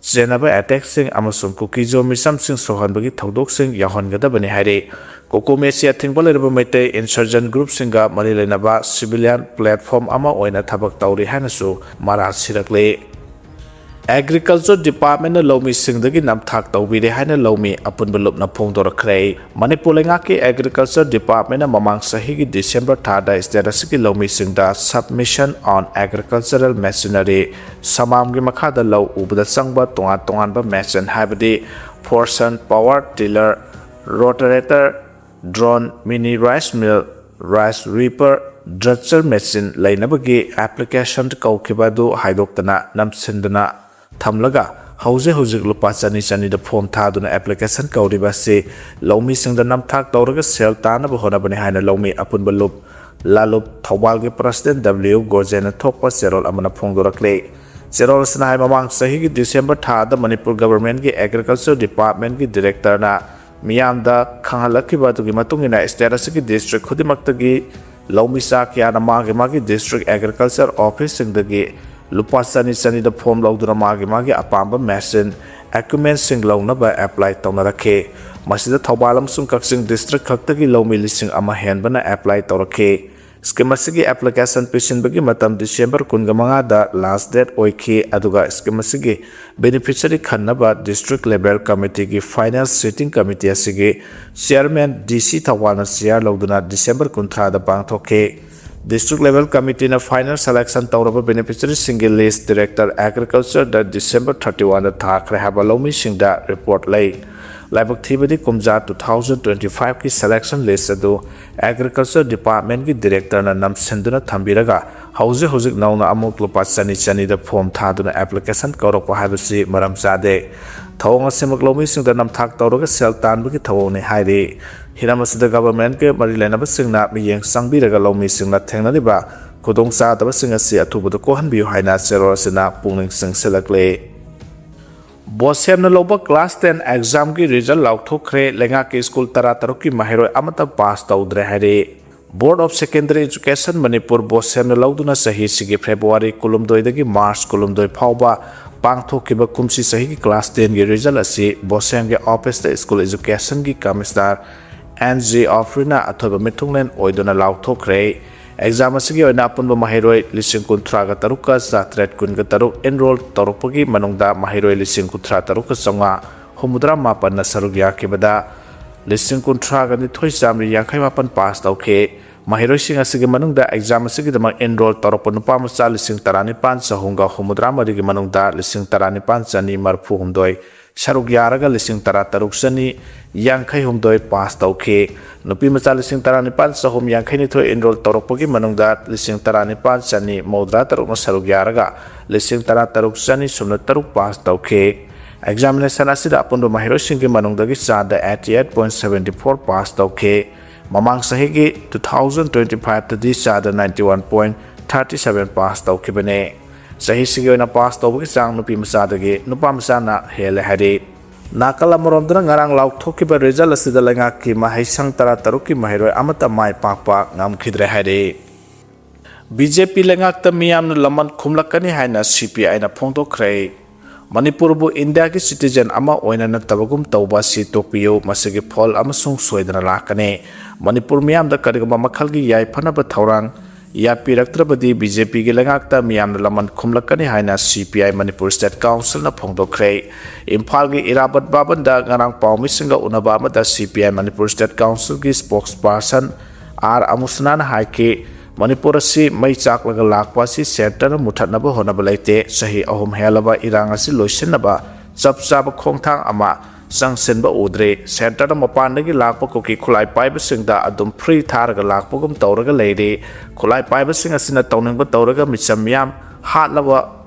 ꯆꯦꯟꯅꯕ attackꯁꯤꯡ ꯑꯃꯁꯨꯡ ꯀꯨꯀꯤꯖꯣ ꯃꯤꯆꯝꯁꯤꯡ ꯁꯣꯛꯍꯟꯕꯒꯤ ꯊꯧꯗꯣꯛꯁꯤꯡ ꯌꯥꯎꯍꯟꯒꯗꯕꯅꯤ ꯍꯥꯏꯔꯤ꯫ ꯀꯣꯀꯣꯃꯤꯁꯤ ꯑꯊꯤꯡꯕ ꯂꯩꯔꯕ ꯃꯩꯇꯩ insurgent groupꯁꯤꯡꯒ ꯃꯔꯤ ꯂꯩꯅꯕ civilian platform ꯑꯃ ꯑꯣꯏꯅ ꯊꯕꯛ ꯇꯧꯔꯤ ꯍꯥꯏꯅꯁꯨ ꯃꯔꯥꯜ ꯁꯤꯔꯛꯂꯤ꯫ Agriculture Departmentꯅ ꯂꯧꯃꯤꯁꯤꯡꯗꯒꯤ ꯅꯝꯊꯥꯛ ꯇꯧꯕꯤꯔꯦ ꯍꯥꯏꯅ ꯂꯧꯃꯤ ꯑꯄꯨꯟꯕ ꯂꯨꯞꯅ ꯐꯣꯡꯗꯣꯔꯛꯈ꯭ꯔꯦ꯫ ꯃꯅꯤꯄꯨꯔ ꯂꯩꯉꯥꯛꯀꯤ Agriculture Departmentꯅ ꯃꯃꯥꯡ ꯆꯍꯤꯒꯤ December ꯊꯥꯗ state ꯑꯁꯤꯒꯤ ꯂꯧꯃꯤꯁꯤꯡꯗ Submission on Agricultural Machinery, ꯁꯃꯥꯝꯒꯤ ꯃꯈꯥꯗ ꯂꯧ ꯎꯕꯗ ꯆꯪꯕ ꯇꯣꯉꯥꯟ ꯇꯣꯉꯥꯟꯕ machine ꯍꯥꯏꯕꯗꯤ force and power tiller, rotarator, drone, mini rice mill, rice reaper, thresher machine ꯂꯩꯅꯕꯒꯤ application ꯀꯧꯈꯤꯕ ꯑꯗꯨ ꯍꯥꯏꯗꯣꯛꯇꯅ ꯅꯝꯁꯤꯟꯗꯨꯅ ꯊꯝꯂꯒ ꯍꯧꯖꯤꯛ ꯍꯧꯖꯤꯛ ꯂꯨꯄꯥ ꯆꯅꯤ ꯆꯅꯤꯗ form ꯊꯥꯗꯨꯅ application ꯀꯧꯔꯤꯕ ꯑꯁꯤ ꯂꯧꯃꯤꯁꯤꯡꯗ ꯅꯝꯊꯥꯛ ꯇꯧꯔꯒ ꯁꯦꯜ ꯇꯥꯅꯕ ꯍꯣꯠꯅꯕꯅꯤ ꯍꯥꯏꯅ ꯂꯧꯃꯤ ꯑꯄꯨꯟꯕ ꯂꯨꯞ ꯂꯥꯂꯨꯞ ꯊꯧꯕꯥꯜꯒꯤ President W ꯒꯣꯖꯦꯅ ꯊꯣꯛꯄ ꯆꯦꯔꯣꯜ ꯑꯃꯅ ꯐꯣꯡꯗꯣꯔꯛꯂꯤ꯫ ꯆꯦꯔꯣꯜ ꯑꯁꯤꯅ ꯍꯥꯏ, ꯃꯃꯥꯡ ꯆꯍꯤꯒꯤ December ꯊꯥꯗ ꯃꯅꯤꯄꯨꯔ governmentꯀꯤ Agriculture Departmentꯀꯤ directorꯅ ꯃꯤꯌꯥꯝꯗ ꯈꯪꯍꯜꯂꯛꯈꯤꯕ ꯑꯗꯨꯒꯤ ꯃꯇꯨꯡ ꯏꯟꯅ state ꯑꯁꯤꯒꯤ district ꯈꯨꯗꯤꯡꯃꯛꯇꯒꯤ ꯂꯧꯃꯤꯆꯥ ꯀꯌꯥꯅ ꯃꯥꯒꯤ ꯃꯥꯒꯤ district agriculture officeꯁꯤꯡꯗꯒꯤ ꯂꯨꯄꯥ ꯆꯅꯤ ꯆꯅꯤꯗ ꯐꯣꯝ ꯂꯧꯗꯨꯅ ꯃꯥꯒꯤ ꯃꯥꯒꯤ ꯑꯄꯥꯝꯕ ꯃꯦꯆꯤꯟ, ꯏꯀ꯭ꯋꯤꯞꯃꯦꯟꯁꯤꯡ ꯂꯧꯅꯕ ꯑꯦꯄ꯭ꯂꯥꯏ ꯇꯧꯅꯔꯛꯈꯤ꯫ ꯃꯁꯤꯗ ꯊꯧꯕꯥꯜ ꯑꯃꯁꯨꯡ ꯀꯛꯆꯤꯡ ꯗꯤꯁꯇ꯭ꯔꯤꯛ ꯈꯛꯇꯒꯤ ꯂꯧꯃꯤ ꯂꯤꯁꯤꯡ ꯑꯃ ꯍꯦꯟꯕꯅ ꯑꯦꯄ꯭ꯂꯥꯏ ꯇꯧꯔꯛꯈꯤ꯫ ꯁ꯭ꯀꯤꯝ ꯑꯁꯤꯒꯤ ꯑꯦꯄ꯭ꯂꯤꯀꯦꯁꯟ ꯄꯤꯁꯤꯟꯕꯒꯤ ꯃꯇꯝ ꯗꯤꯁꯦꯝꯕꯔ ꯀꯨꯟꯒ ꯃꯉꯥꯗ ꯂꯥꯁ ꯗꯦꯠ ꯑꯣꯏꯈꯤ, ꯑꯗꯨꯒ ꯁ꯭ꯀꯤꯝ ꯑꯁꯤꯒꯤ ꯕꯦꯅꯤꯐꯤꯁꯔꯤ ꯈꯟꯅꯕ ꯗꯤꯁꯇ꯭ꯔꯤꯛ ꯂꯦꯚꯦꯜ ꯀꯃꯤꯇꯤꯒꯤ ꯐꯥꯏꯅꯦꯜ ꯁꯤꯇꯤꯡ ꯀꯃꯤꯇꯤ ꯑꯁꯤꯒꯤ ꯆꯤꯌꯔꯃꯦꯟ ꯗꯤ ꯁꯤ ꯊꯧꯕꯥꯜꯅ ꯆꯤꯌꯔ ꯂꯧꯗꯨꯅ ꯗꯤꯁꯦꯝꯕꯔ ꯀꯨꯟꯊ꯭ꯔꯥꯗ ꯄꯥꯡꯊꯣꯛꯈꯤ꯫ ꯗꯤꯁꯇ꯭ꯔꯤꯛ ꯂꯦꯚꯦꯜ ꯀꯃꯤꯇꯤꯅ ꯐꯥꯏꯅꯦꯜ ꯁꯦꯂꯦꯛꯁꯟ ꯇꯧꯔꯕ ꯕꯦꯅꯤꯐꯤꯁꯔꯤꯁꯤꯡꯒꯤ ꯂꯤꯁ ꯗꯤꯔꯦꯛꯇꯔ ꯑꯦꯒ꯭ꯔꯤꯀꯜꯆꯔꯗ ꯗꯤꯁꯦꯝꯕꯔ ꯊꯥꯔꯇꯤ ꯋꯥꯟꯗ ꯊꯥꯈ꯭ꯔꯦ ꯍꯥꯏꯕ ꯂꯧꯃꯤꯁꯤꯡꯗ ꯔꯤꯄꯣꯔꯠ ꯂꯩ꯫ ꯂꯥꯏꯕꯛ ꯊꯤꯕꯗꯤ ꯀꯨꯝꯖꯥ ꯇꯨ ꯊꯥꯎꯖꯟ ꯇ꯭ꯋꯦꯟꯇꯤ ꯐꯥꯏꯚꯀꯤ ꯁꯦꯂꯦꯛꯁꯟ ꯂꯤꯁ ꯑꯗꯨ ꯑꯦꯒ꯭ꯔꯤꯀꯜꯆꯔ ꯗꯤꯄꯥꯔꯠꯃꯦꯟꯒꯤ ꯗꯤꯔꯦꯛꯇꯔꯅ ꯅꯝꯁꯤꯟꯗꯨꯅ ꯊꯝꯕꯤꯔꯒ ꯍꯧꯖꯤꯛ ꯍꯧꯖꯤꯛ ꯅꯧꯅ ꯑꯃꯨꯛ ꯂꯨꯄꯥ ꯆꯅꯤ ꯆꯅꯤꯗ ꯐꯣꯝ ꯊꯥꯗꯨꯅ ꯑꯦꯄ꯭ꯂꯤꯀꯦꯁꯟ ꯀꯧꯔꯛꯄ ꯍꯥꯏꯕꯁꯤ ꯃꯔꯝ ꯆꯥꯗꯦ꯫ ꯊꯧꯑꯣꯡ ꯑꯁꯤꯃꯛ ꯂꯧꯃꯤꯁꯤꯡꯗ ꯅꯝꯊꯥꯛ ꯇꯧꯔꯒ ꯁꯦꯜ ꯇꯥꯟꯕꯒꯤ ꯊꯧꯑꯣꯡꯅꯤ ꯍꯥꯏꯔꯤ꯫ ꯍꯤꯔꯝ ꯑꯁꯤꯗ ꯒꯚꯔꯟꯃꯦꯟꯠꯀ ꯃꯔꯤ ꯂꯩꯅꯕꯁꯤꯡꯅ ꯃꯤꯠꯌꯦꯡ ꯆꯪꯕꯤꯔꯒ ꯂꯧꯃꯤꯁꯤꯡꯅ ꯊꯦꯡꯅꯔꯤꯕ ꯈꯨꯗꯣꯡꯆꯥꯗꯕꯁꯤꯡ ꯑꯁꯤ ꯑꯊꯨꯕꯗ ꯀꯣꯛꯍꯟꯕꯤꯌꯨ ꯍꯥꯏꯅ ꯆꯦꯔꯣꯜ ꯑꯁꯤꯅ ꯄꯨꯛꯅꯤꯡ ꯆꯤꯡꯁꯤꯜꯂꯛꯂꯤ꯫ ꯕꯣꯁꯦꯝꯅ ꯂꯧꯕ ꯀ꯭ꯂꯥꯁ ꯇꯦꯟ ꯑꯦꯛꯖꯥꯝꯒꯤ ꯔꯤꯖꯜ ꯂꯥꯎꯊꯣꯛꯈ꯭ꯔꯦ꯫ ꯂꯩꯉꯥꯛꯀꯤ ꯁ꯭ꯀꯨꯜ ꯇꯔꯥ ꯇꯔꯨꯛꯀꯤ ꯃꯍꯩꯔꯣꯏ ꯑꯃꯠꯇ ꯄꯥꯁ ꯇꯧꯗ꯭ꯔꯦ ꯍꯥꯏꯔꯤ꯫ ꯕꯣꯔꯗ ꯑꯣꯐ ꯁꯦꯀꯦꯟꯗꯔꯤ ꯑꯦꯖꯨꯀꯦꯁꯟ ꯃꯅꯤꯄꯨꯔ ꯕꯣꯁꯦꯝꯅ ꯂꯧꯗꯨꯅ ꯆꯍꯤꯁꯤꯒꯤ ꯐꯦꯕ꯭ꯔꯨꯋꯥꯔꯤ ꯀꯨꯟꯍꯨꯝꯗꯣꯏꯗꯒꯤ ꯃꯥꯔꯆ ꯀꯨꯟꯍꯨꯝꯗꯣꯏ ꯐꯥꯎꯕ ꯄꯥꯡꯊꯣꯛꯈꯤꯕ ꯀꯨꯝꯁꯤ ꯆꯍꯤꯒꯤ ꯀ꯭ꯂꯥꯁ ꯇꯦꯟꯒꯤ ꯔꯤꯖꯜ ꯑꯁꯤ ꯕꯣꯁꯦꯝꯒꯤ ꯑꯣꯐꯤꯁꯇ ꯁ꯭ꯀꯨꯜ ꯑꯦꯖꯨꯀꯦꯁꯟꯒꯤ ꯀꯃꯤꯁꯅꯔ ꯑꯦꯟ ꯖꯦ ꯑꯣꯐꯔꯤꯅ ꯑꯊꯣꯏꯕ ꯃꯤꯊꯨꯡꯂꯦꯟ ꯑꯣꯏꯗꯨꯅ ꯂꯥꯎꯊꯣꯛꯈ꯭ꯔꯦ꯫ ꯑꯦꯛꯖꯥꯝ ꯑꯁꯤꯒꯤ ꯑꯣꯏꯅ ꯑꯄꯨꯟꯕ ꯃꯍꯩꯔꯣꯏ ꯂꯤꯁꯤꯡ ꯀꯨꯟꯊ꯭ꯔꯥꯒ ꯇꯔꯨꯛꯀ ꯆꯥꯇ꯭ꯔꯦꯠ ꯀꯨꯟꯒ ꯇꯔꯨꯛ ꯑꯦꯟꯔꯣꯜ ꯇꯧꯔꯛꯄꯒꯤ ꯃꯅꯨꯡꯗ ꯃꯍꯩꯔꯣꯏ ꯂꯤꯁꯤꯡ ꯀꯨꯟꯊ꯭ꯔꯥ ꯇꯔꯨꯛꯀ ꯆꯥꯝꯃꯉꯥ ꯍꯨꯝꯐꯨꯇꯔꯥ ꯃꯥꯄꯟꯅ ꯁꯔꯨꯛ ꯌꯥꯈꯤꯕꯗ ꯂꯤꯁꯤꯡ ꯀꯨꯟꯊ꯭ꯔꯥꯒ ꯅꯤꯊꯣꯏ ꯆꯥꯃꯔꯤ ꯌꯥꯡꯈꯩ ꯃꯥꯄꯟ ꯄꯥꯁ ꯇꯧꯈꯤ꯫ ꯃꯍꯩꯔꯣꯏꯁꯤꯡ ꯑꯁꯤꯒꯤ ꯃꯅꯨꯡꯗ ꯑꯦꯛꯖꯥꯝ ꯑꯁꯤꯒꯤꯗꯃꯛ ꯑꯦꯟꯔꯣꯜ ꯇꯧꯔꯛꯄ ꯅꯨꯄꯥ ꯃꯆꯥ ꯂꯤꯁꯤꯡ ꯇꯔꯥꯅꯤꯄꯥꯟ ꯆꯍꯨꯝꯒ ꯍꯨꯝꯐꯨꯇꯔꯥ ꯃꯔꯤꯒꯤ ꯃꯅꯨꯡꯗ ꯂꯤꯁꯤꯡ ꯇꯔꯥꯅꯤꯄꯥꯟ ꯆꯅꯤ ꯃꯔꯤꯐꯨ ꯍꯨꯝꯗꯣꯏ ꯁꯔꯨꯛ ꯌꯥꯔꯒ ꯂꯤꯁꯤꯡ ꯇꯔꯥ ꯇꯔꯨꯛ ꯆꯅꯤ ꯌꯥꯡꯈꯩ ꯍꯨꯝꯗꯣꯏ ꯄꯥꯁ ꯇꯧꯈꯤ꯫ ꯅꯨꯄꯤ ꯃꯆꯥ ꯂꯤꯁꯤꯡ ꯇꯔꯥꯅꯤꯄꯥꯟ ꯆꯍꯨꯝ ꯌꯥꯡꯈꯩ ꯅꯤꯊꯣꯏ ꯑꯦꯟꯔꯣꯜ ꯇꯧꯔꯛꯄꯒꯤ ꯃꯅꯨꯡꯗ ꯂꯤꯁꯤꯡ ꯇꯔꯥꯅꯤꯄꯥꯟ ꯆꯅꯤ ꯃꯧꯗ꯭ꯔꯥ ꯇꯔꯨꯛꯅ ꯁꯔꯨꯛ ꯌꯥꯔꯒ ꯂꯤꯁꯤꯡ ꯇꯔꯥ ꯇꯔꯨꯛ ꯆꯅꯤ ꯁꯨꯞꯅ ꯇꯔꯨꯛ ꯄꯥꯁ ꯇꯧꯈꯤ꯫ ꯑꯦꯛꯖꯥꯃꯤꯅꯦꯁꯟ ꯑꯁꯤꯗ ꯑꯄꯨꯟꯕ ꯃꯍꯩꯔꯣꯏꯁꯤꯡꯒꯤ ꯃꯅꯨꯡꯗꯒꯤ ꯆꯥꯗ eighty eight point seventy four pass ꯇꯧꯈꯤ꯫ ꯃꯃꯥꯡ ꯆꯍꯤꯒꯤ two thousand twenty five ꯇꯗꯤ ꯆꯥꯗ ninety one point thirty seven pass ꯇꯧꯈꯤꯕꯅꯤ꯫ ꯆꯍꯤꯁꯤꯒꯤ ꯑꯣꯏꯅ ꯄꯥꯁ ꯇꯧꯕꯒꯤ ꯆꯥꯡ ꯅꯨꯄꯤ ꯃꯆꯥꯗꯒꯤ ꯅꯨꯄꯥ ꯃꯆꯥꯅ ꯍꯦꯜꯂꯦ ꯍꯥꯏꯔꯤ꯫ ꯅꯥꯀꯜ ꯑꯃꯔꯣꯝꯗꯅ ꯉꯔꯥꯡ ꯂꯥꯎꯊꯣꯛꯈꯤꯕ ꯔꯤꯖꯜ ꯑꯁꯤꯗ ꯂꯩꯉꯥꯛꯀꯤ ꯃꯍꯩꯁꯪ ꯇꯔꯥ ꯇꯔꯨꯛꯀꯤ ꯃꯍꯩꯔꯣꯏ ꯑꯃꯠꯇ ꯃꯥꯏ ꯄꯥꯛꯄ ꯉꯝꯈꯤꯗ꯭ꯔꯦ ꯍꯥꯏꯔꯤ꯫ ꯕꯤ ꯖꯦ ꯄꯤ ꯂꯩꯉꯥꯛꯇ ꯃꯤꯌꯥꯝꯅ ꯂꯃꯟ ꯈꯨꯝꯂꯛꯀꯅꯤ ꯍꯥꯏꯅ ꯁꯤ ꯄꯤ ꯑꯥꯏꯅ ꯐꯣꯡꯗꯣꯛꯈ꯭ꯔꯦ꯫ ꯃꯅꯤꯄꯨꯔꯕꯨ ꯏꯟꯗꯤꯌꯥꯒꯤ citizen ꯑꯃ ꯑꯣꯏꯅ ꯅꯠꯇꯕꯒꯨꯝ ꯇꯧꯕ ꯑꯁꯤ ꯇꯣꯛꯄꯤꯌꯨ, ꯃꯁꯤꯒꯤ ꯐꯣꯜ ꯑꯃꯁꯨꯡ ꯁꯣꯏꯗꯅ ꯂꯥꯛꯀꯅꯤ꯫ ꯃꯅꯤꯄꯨꯔ ꯃꯤꯌꯥꯝꯗ ꯀꯔꯤꯒꯨꯝꯕ ꯃꯈꯜꯒꯤ ꯌꯥꯏꯐꯅꯕ ꯊꯧꯔꯥꯡ ꯌꯥꯠꯄꯤꯔꯛꯇ꯭ꯔꯕꯗꯤ ꯕꯤ ꯖꯦ ꯄꯤꯒꯤ ꯂꯩꯉꯥꯛꯇ ꯃꯤꯌꯥꯝꯅ ꯂꯃꯟ ꯈꯨꯝꯂꯛꯀꯅꯤ ꯍꯥꯏꯅ ꯁꯤ ꯄꯤ ꯑꯥꯏ ꯃꯅꯤꯄꯨꯔ ꯁ꯭ꯇꯦꯠ ꯀꯥꯎꯟꯁꯤꯜꯅ ꯐꯣꯡꯗꯣꯛꯈ꯭ꯔꯦ꯫ ꯏꯝꯐꯥꯜꯒꯤ ꯏꯔꯥꯕꯠ ꯚꯕꯟꯗ ꯉꯔꯥꯡ ꯄꯥꯎꯃꯤꯁꯤꯡꯒ ꯎꯅꯕ ꯑꯃꯗ ꯁꯤ ꯄꯤ ꯑꯥꯏ ꯃꯅꯤꯄꯨꯔ ꯁ꯭ꯇꯦꯠ ꯀꯥꯎꯟꯁꯤꯜꯒꯤ spokesperson ꯑꯥꯔ ꯑꯃꯨꯁꯅꯥꯅ ꯍꯥꯏꯈꯤ, ꯃꯅꯤꯄꯨꯔ ꯑꯁꯤ ꯃꯩ ꯆꯥꯛꯂꯒ ꯂꯥꯛꯄ ꯑꯁꯤ ꯁꯦꯟꯇꯔꯅ ꯃꯨꯊꯠꯅꯕ ꯍꯣꯠꯅꯕ ꯂꯩꯇꯦ꯫ ꯆꯍꯤ ꯑꯍꯨꯝ ꯍꯦꯜꯂꯕ ꯏꯔꯥꯡ ꯑꯁꯤ ꯂꯣꯏꯁꯤꯟꯅꯕ ꯆꯞ ꯆꯥꯕ ꯈꯣꯡꯊꯥꯡ ꯑꯃ ꯆꯪꯁꯤꯟꯕ ꯎꯗ꯭ꯔꯤ꯫ ꯁꯦꯟꯇꯔꯗ ꯃꯄꯥꯟꯗꯒꯤ ꯂꯥꯛꯄ ꯀꯨꯀꯤ ꯈꯨꯠꯂꯥꯏ ꯄꯥꯏꯕꯁꯤꯡꯗ ꯑꯗꯨꯝ free ꯊꯥꯔꯒ ꯂꯥꯛꯄꯒꯨꯝ ꯇꯧꯔꯒ ꯂꯩꯔꯤ꯫ ꯈꯨꯠꯂꯥꯏ ꯄꯥꯏꯕꯁꯤꯡ ꯑꯁꯤꯅ ꯇꯧꯅꯤꯡꯕ ꯇꯧꯔꯒ ꯃꯤꯆꯝ ꯃꯤꯌꯥꯝ ꯍꯥꯠꯂꯕ